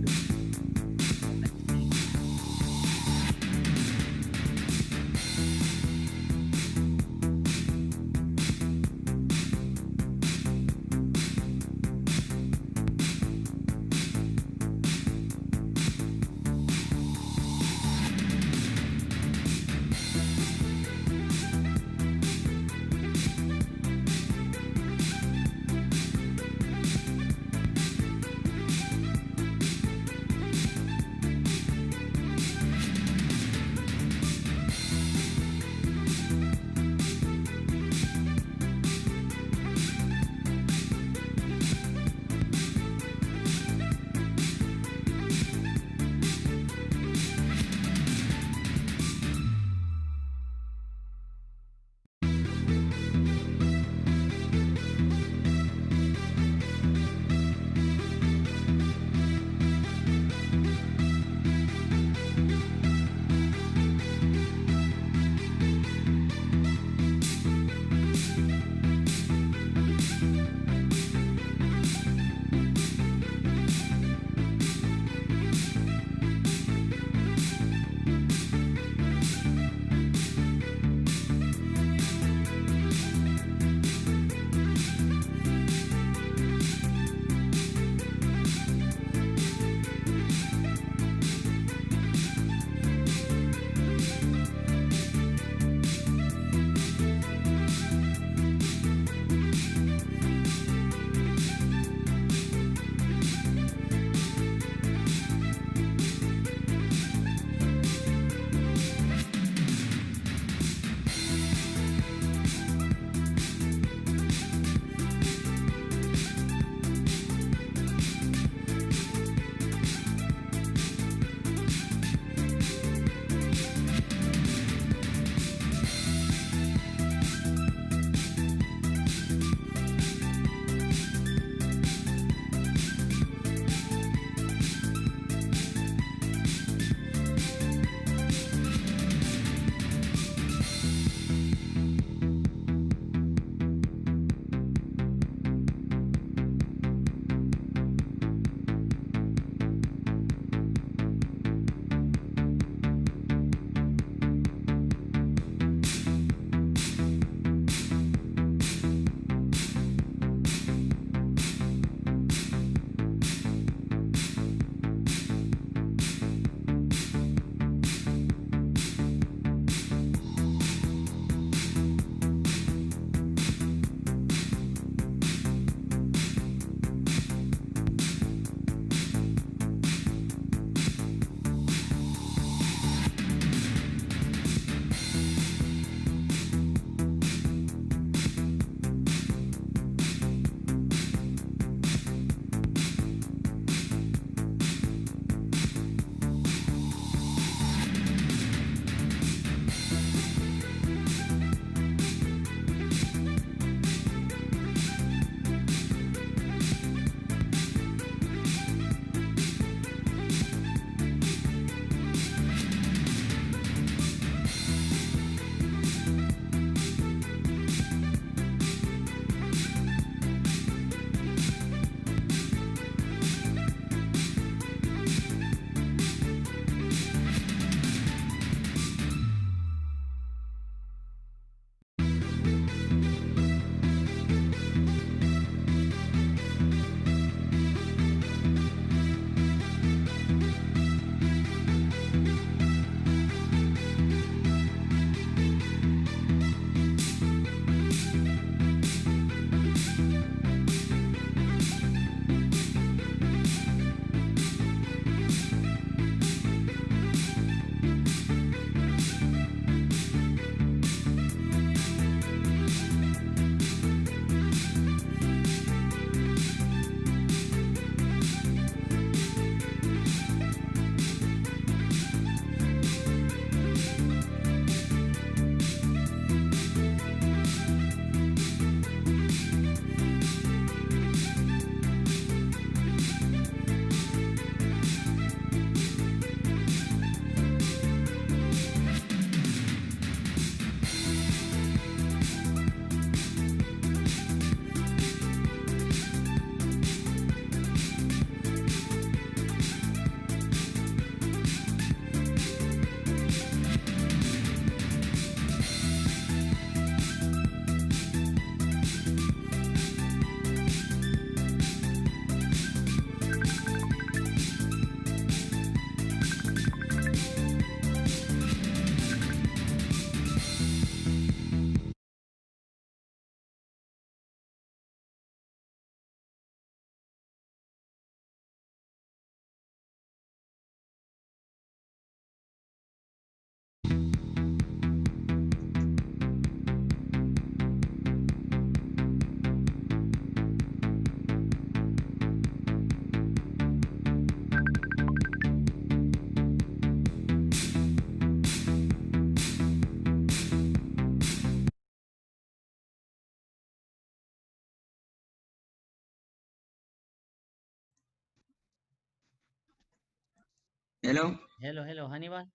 ሄሎ። ሄሎ ሄሎ፣ ሃኒባል።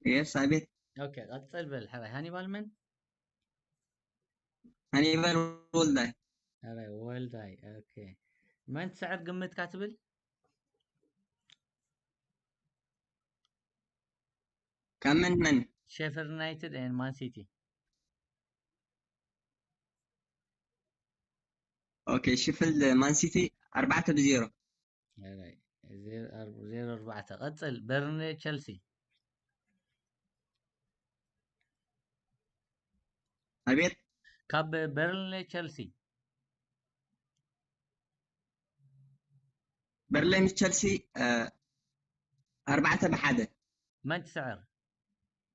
የስ፣ ኣቤት። ኦኬ፣ ቀጽል በል ሕራይ። ሃኒባል መን? ሃኒባል ወልዳይ። ሕራይ ወልዳይ። ኦኬ፣ መን ትስዕር ግምትካ ትብል? ካብ መን መን? ሼፈርድ ዩናይትድ ኤን ማን ሲቲ። ኦኬ፣ ሽፍል ማን ሲቲ ኣርባዕተ ብዜሮ። ሕራይ፣ ዜሮ ኣር-፣ ዜሮ ኣርባዕተ። ቀጽል፣ በርንሌ ቸልሲ። ኣቤት። ካብ በርንሌ ቸልሲ። በርንሌ ምስ ቸልሲ፣ እ፣ ኣርባዕተ ብሓደ። መን ትስዕር?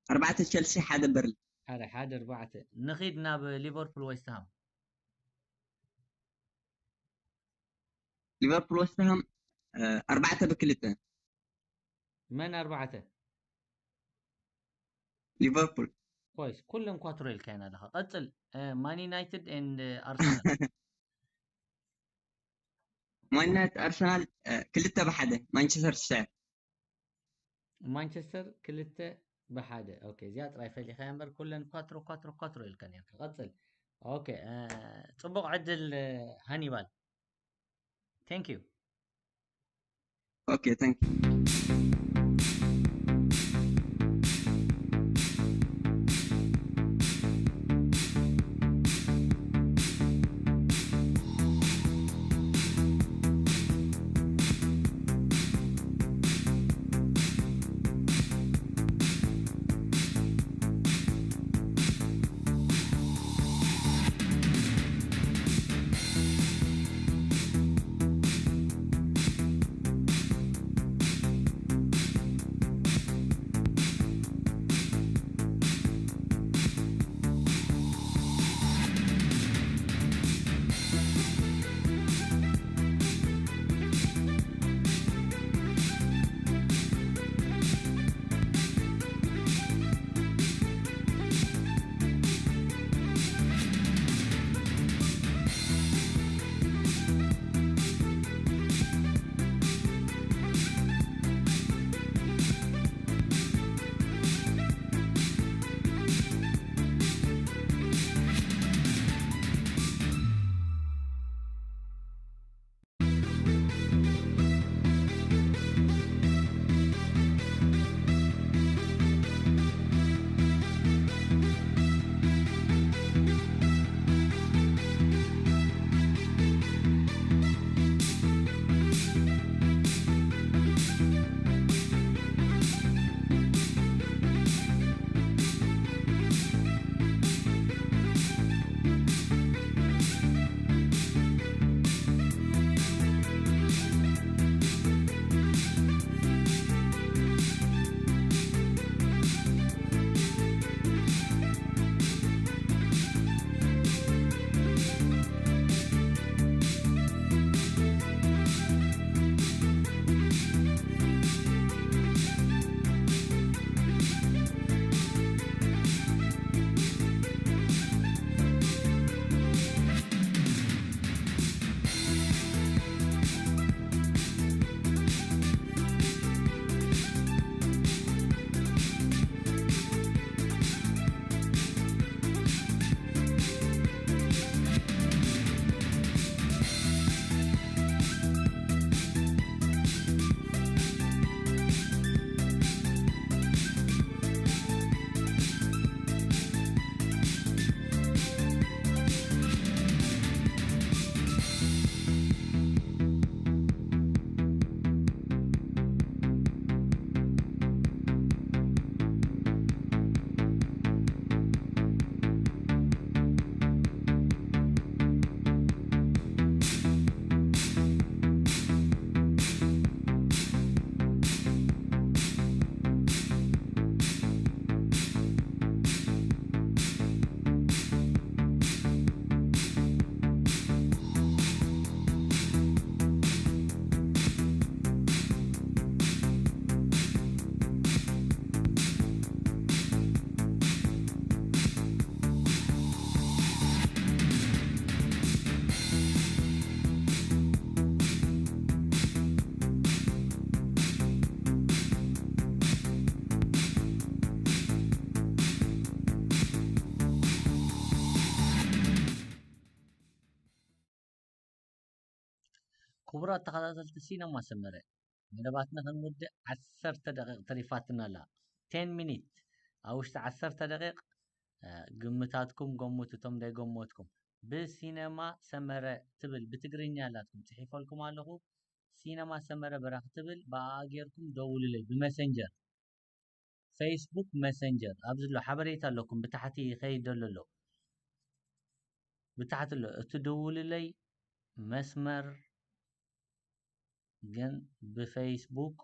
ኣርባዕተ ቸልሲ፣ ሓደ በርንሌ። ሓደ ሓደ ኣርባዕተ። ንኺድ ናብ ሊቨርፑል ዌስትሃም። ሊቨርፑል ዌስትሃም፣ እ፣ ኣርባዕተ ብክልተ። መን ኣርባዕተ? ሊቨርፑል። ኮይስ፣ ኩለን ኳትሮ ኢልካየን ኣለኻ። ቀጽል። እ፣ ማን ዩናይትድ ኤንድ ኣርሰናል። ማን ዩናይትድ ኣርሰናል፣ እ፣ ክልተ ብሓደ ማንቸስተር ትስዕር። ማንቸስተር ክልተ ብሓደ። ኦኬ፣ እዚኣ ጥራይ ፈሊኻያ እምበር ኩለን ኳትሮ ኳትሮ ኳትሮ ኢልካ ነርካ። ቀጽል። ኦኬ፣ እ፣ ጽቡቕ ዕድል፣ እ፣ ሃኒባል። Thank you። ኦኬ፣ ታንክ ዩ። ክቡራት ተኸታተልቲ ሲነማ ሰመረ፣ መደባትና ክንውድእ ዓሰርተ ደቂቕ ተሪፋትና ኣላ። ቴን ሚኒት። ኣብ ውሽጢ ዓሰርተ ደቂቕ፣ እ፣ ግምታትኩም ገምቱ፣ እቶም ዘይገመትኩም። ብሲነማ ሰመረ ትብል ብትግርኛ ኣላትኩም፣ ጽሒፈልኩም ኣለኹ። ሲነማ ሰመረ በራኺ ትብል፣ ብኣኣ ጌርኩም ደውሉለይ ብመሰንጀር። ፌስቡክ መሰንጀር ኣብዚ ኣሎ ሓበሬታ ኣለኩም፣ ብታሕቲ ይኸይድ ዘሎ ኣሎ። ብታሕቲ ኣሎ፣ እትድውሉለይ መስመር ግን ብፌስቡክ፣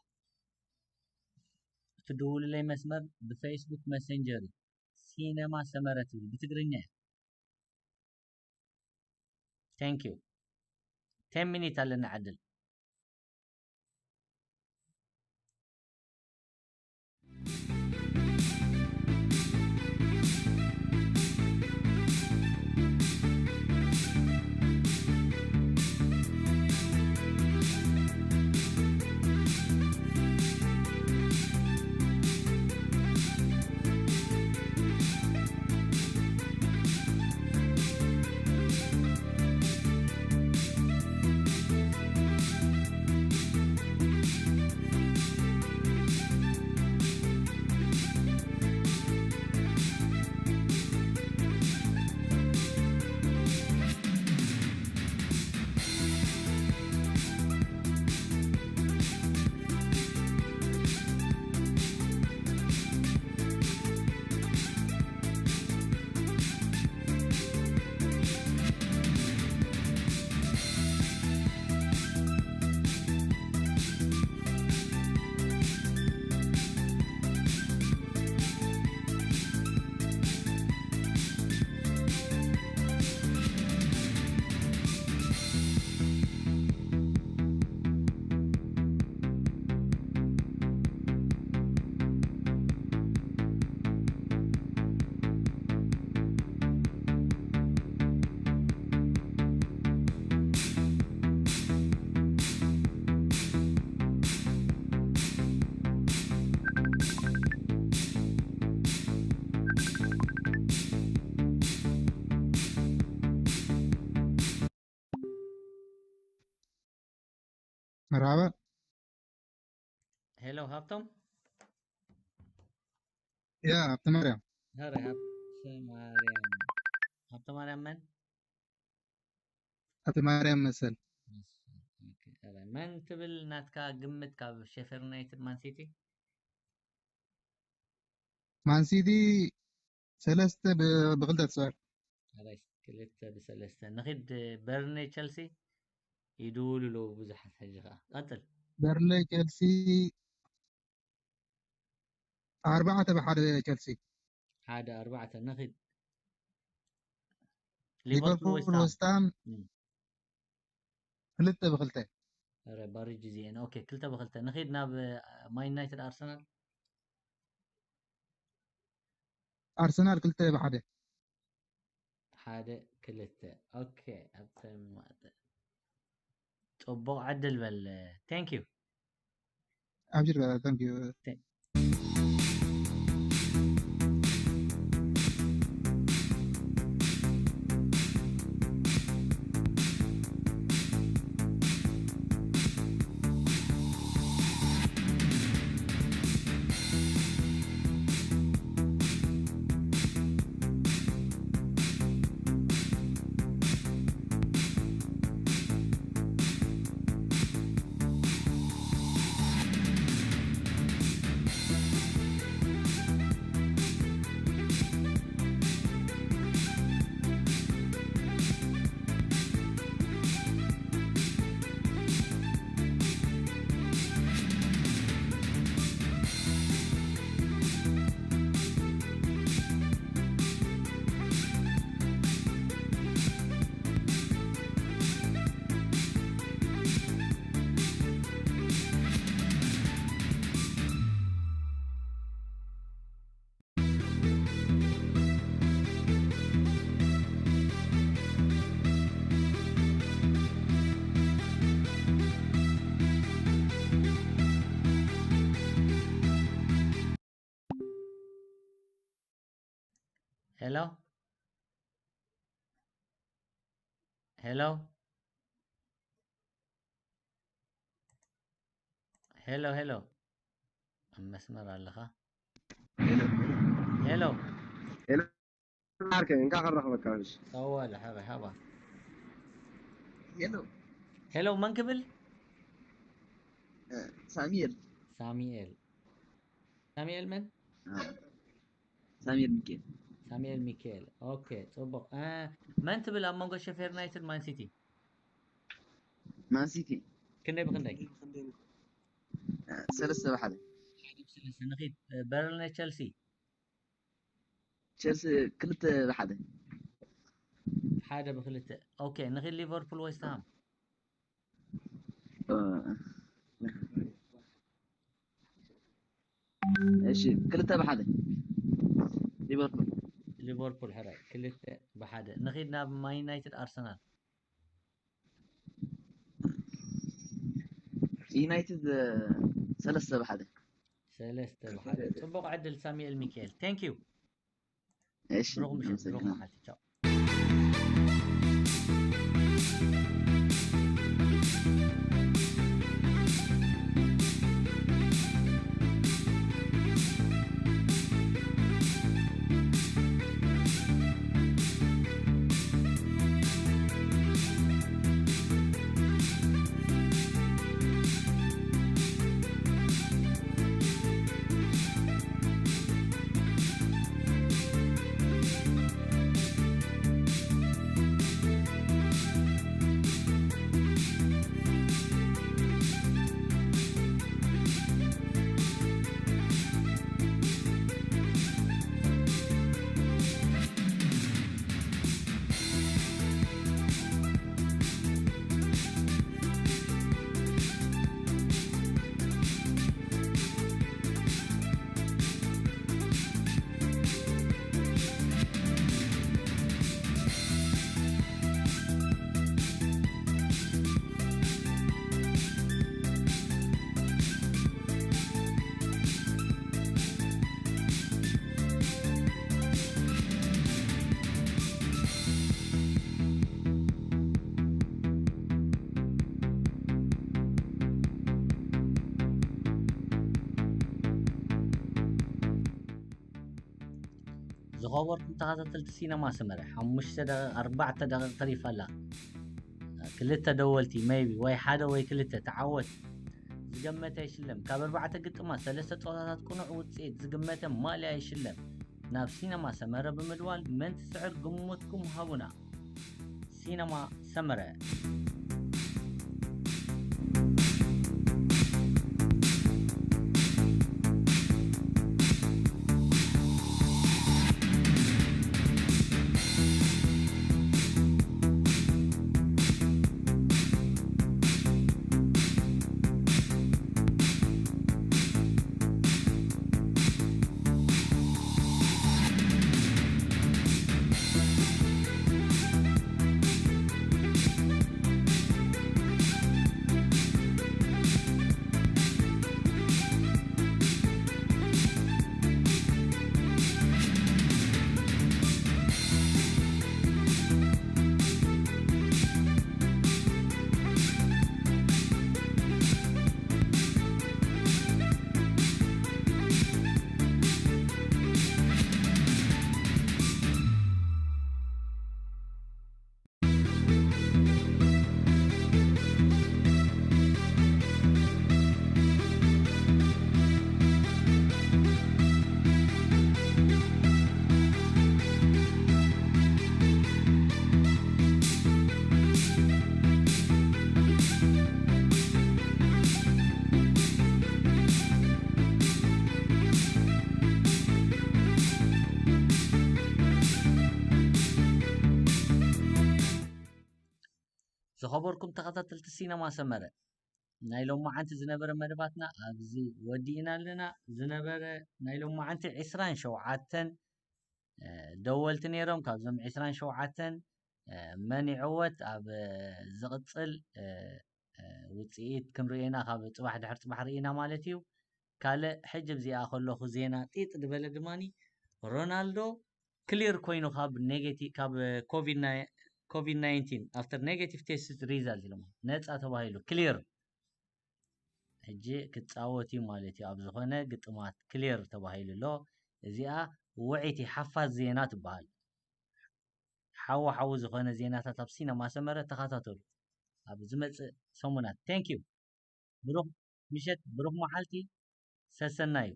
እትድውሉለይ መስመር ብፌስቡክ መሰንጀር እዩ። ሲነማ ሰመረ ትብል ብትግርኛ እያ። Thank you። ቴን ሚኒት ኣለና ዕድል። መርሃባ። ሄሎ ሃብቶም። ያ፣ ሃብተ ማርያም። ኧረ ሃብተ ማርያም። ሃብተ ማርያም መን? ሃብተ ማርያም መሰል። መሰል። ኦኬ። ኧረ መን ትብል ናትካ ግምት ካብ ሼፈር ዩናይትድ ማን ሲቲ? ማን ሲቲ ሰለስተ ብ-፣ ብኽልተ ትስዕር። ኧረ ክልተ ብሰለስተ። ንኺድ በርንሌ ቸልሲ ይድውሉ ኣለዉ ብዙሓት። ሕጂ ኸዓ ቀጽል። በርንሌ ቸልሲ ኣርባዕተ ብሓደ ቸልሲ። ሓደ ኣርባዕተ። ንኺድ ሊቨርፑል ሊቨርፑል ዌስትሃም። ዌስትሃም እም። ክልተ ብኽልተ። ኧረ ባሪጅ እዚኤን። ኦኬ፣ ክልተ ብኽልተ። ንኺድ ናብ፣ እ፣ ማን ዩናይትድ ኣርሰናል። ኣርሰናል ክልተ ብሓደ። ሓደ ክልተ። ኦኬ፣ ኣብ ተማተ-፣ ጽቡቕ ዕድል በል። Thank you። ኣብሽር በል፣ thank you። Thank- ሄሎ? ሄሎ? ሄሎ ሄሎ፣ ኣብ መስመር ኣለኻ? ሄሎ ሄሎ። ሄሎ፣ ማርከ እንካ ከረኽበካ። እሺ ጸዋለ ሓበ ሓባ። ሄሎ ሄሎ፣ መን ክብል? እ፣ ሳሚኤል ሳሚኤል። ሳሚኤል መን? እ፣ ሳሚኤል ሚካኤል። ሳሚኤል ሚካኤል። ኦኬ፣ ጽቡቕ። እ፣ መን ትብል ኣብ መንጎ ሸፌር ዩናይትድ ማን ሲቲ? ማን ሲቲ ክንደይ ብክንደይ? እ፣ ሰለስተ ብሓደ። ሓደ ብሰለስተ። ንኺድ፣ እ፣ በርንሌ ቸልሲ። ቸልሲ ክልተ ብሓደ። ሓደ ብክልተ። ኦኬ፣ ንኺድ ሊቨርፑል ዌስትሃም። እ፣ እሺ ክልተ ብሓደ ሊቨርፑል። ሊቨርፑል ሕራይ ክልተ ብሓደ። ንኺድ ናብ ማን ዩናይትድ ኣርሰናል። ዩናይትድ እ፣ ሰለስተ ብሓደ። ሰለስተ ብሓደ። ጽቡቕ ዕድል ሳሚኤል ሚካኤል። Thank you። እሺ ብሩኽ ምሽት፣ ብሩኽ ኣመሰግናለሁ። መዓልቲ። ቻው። ዝኸበርኩም ተኸታተልቲ ሲነማ ሰመረ፣ ሓሙሽተ ደቂቕ፣ ኣርባዕተ ደቂቕ ተሪፋ ኣላ። ክልተ ደወልቲ፣ maybe፣ ወይ ሓደ ወይ ክልተ፣ ተዓወት። ዝገመተ ይሽለም። ካብ ኣርባዕተ ግጥማት፣ ሰለስተ ጸወታታት ቅኑዕ ውጽኢት ዝግመተ ማልያ ይሽለም። ናብ ሲነማ ሰመረ ብምድዋል መን ትስዕር ግምትኩም ሃቡና። ሲነማ ሰመረ። ዝኸበርኩም ተኸታተልቲ ሲነማ ሰመረ፣ ናይ ሎማዓንቲ ዝነበረ መደባትና ኣብዚ ወዲእና ኣለና። ዝነበረ ናይ ሎማዓንቲ ዕስራን ሸውዓተን፣ እ፣ ደወልቲ ነይሮም። ካብዞም ዕስራን ሸውዓተን፣ እ፣ መን ይዕወት ኣብ፣ እ፣ ዝቕጽል፣ እ፣ እ፣ ውጽኢት ክንርኢ ኢና። ካብ ጽባሕ ድሕሪ ጽባሕ ርኢና ማለት እዩ። ካልእ ሕጂ ኣብዚኣ ከለኹ ዜና ጢጥ ዝበለ ድማኒ ሮናልዶ ክሊር ኮይኑ ካብ ኔጌቲ-፣ ካብ ኮቪድ ናይ-፣ ኮቪድ ናይንቲን after negative test result ኢሎም ነጻ ተባሂሉ ክሊር። ሕጂ ክጻወት እዩ ማለት እዩ። ኣብ ዝኾነ ግጥማት ክሊር ተባሂሉ ኣሎ። እዚኣ ውዕይቲ ሓፋዝ ዜና ትበሃል። ሓዊ ሓዊ ዝኾነ ዜናታት ኣብ ሲነማ ሰመረ ተኸታተሉ። ኣብ ዝመጽእ ሰሙናት። Thank you። ብሩኽ ምሸት፣ ብሩኽ መዓልቲ፣ ሰሰናዩ።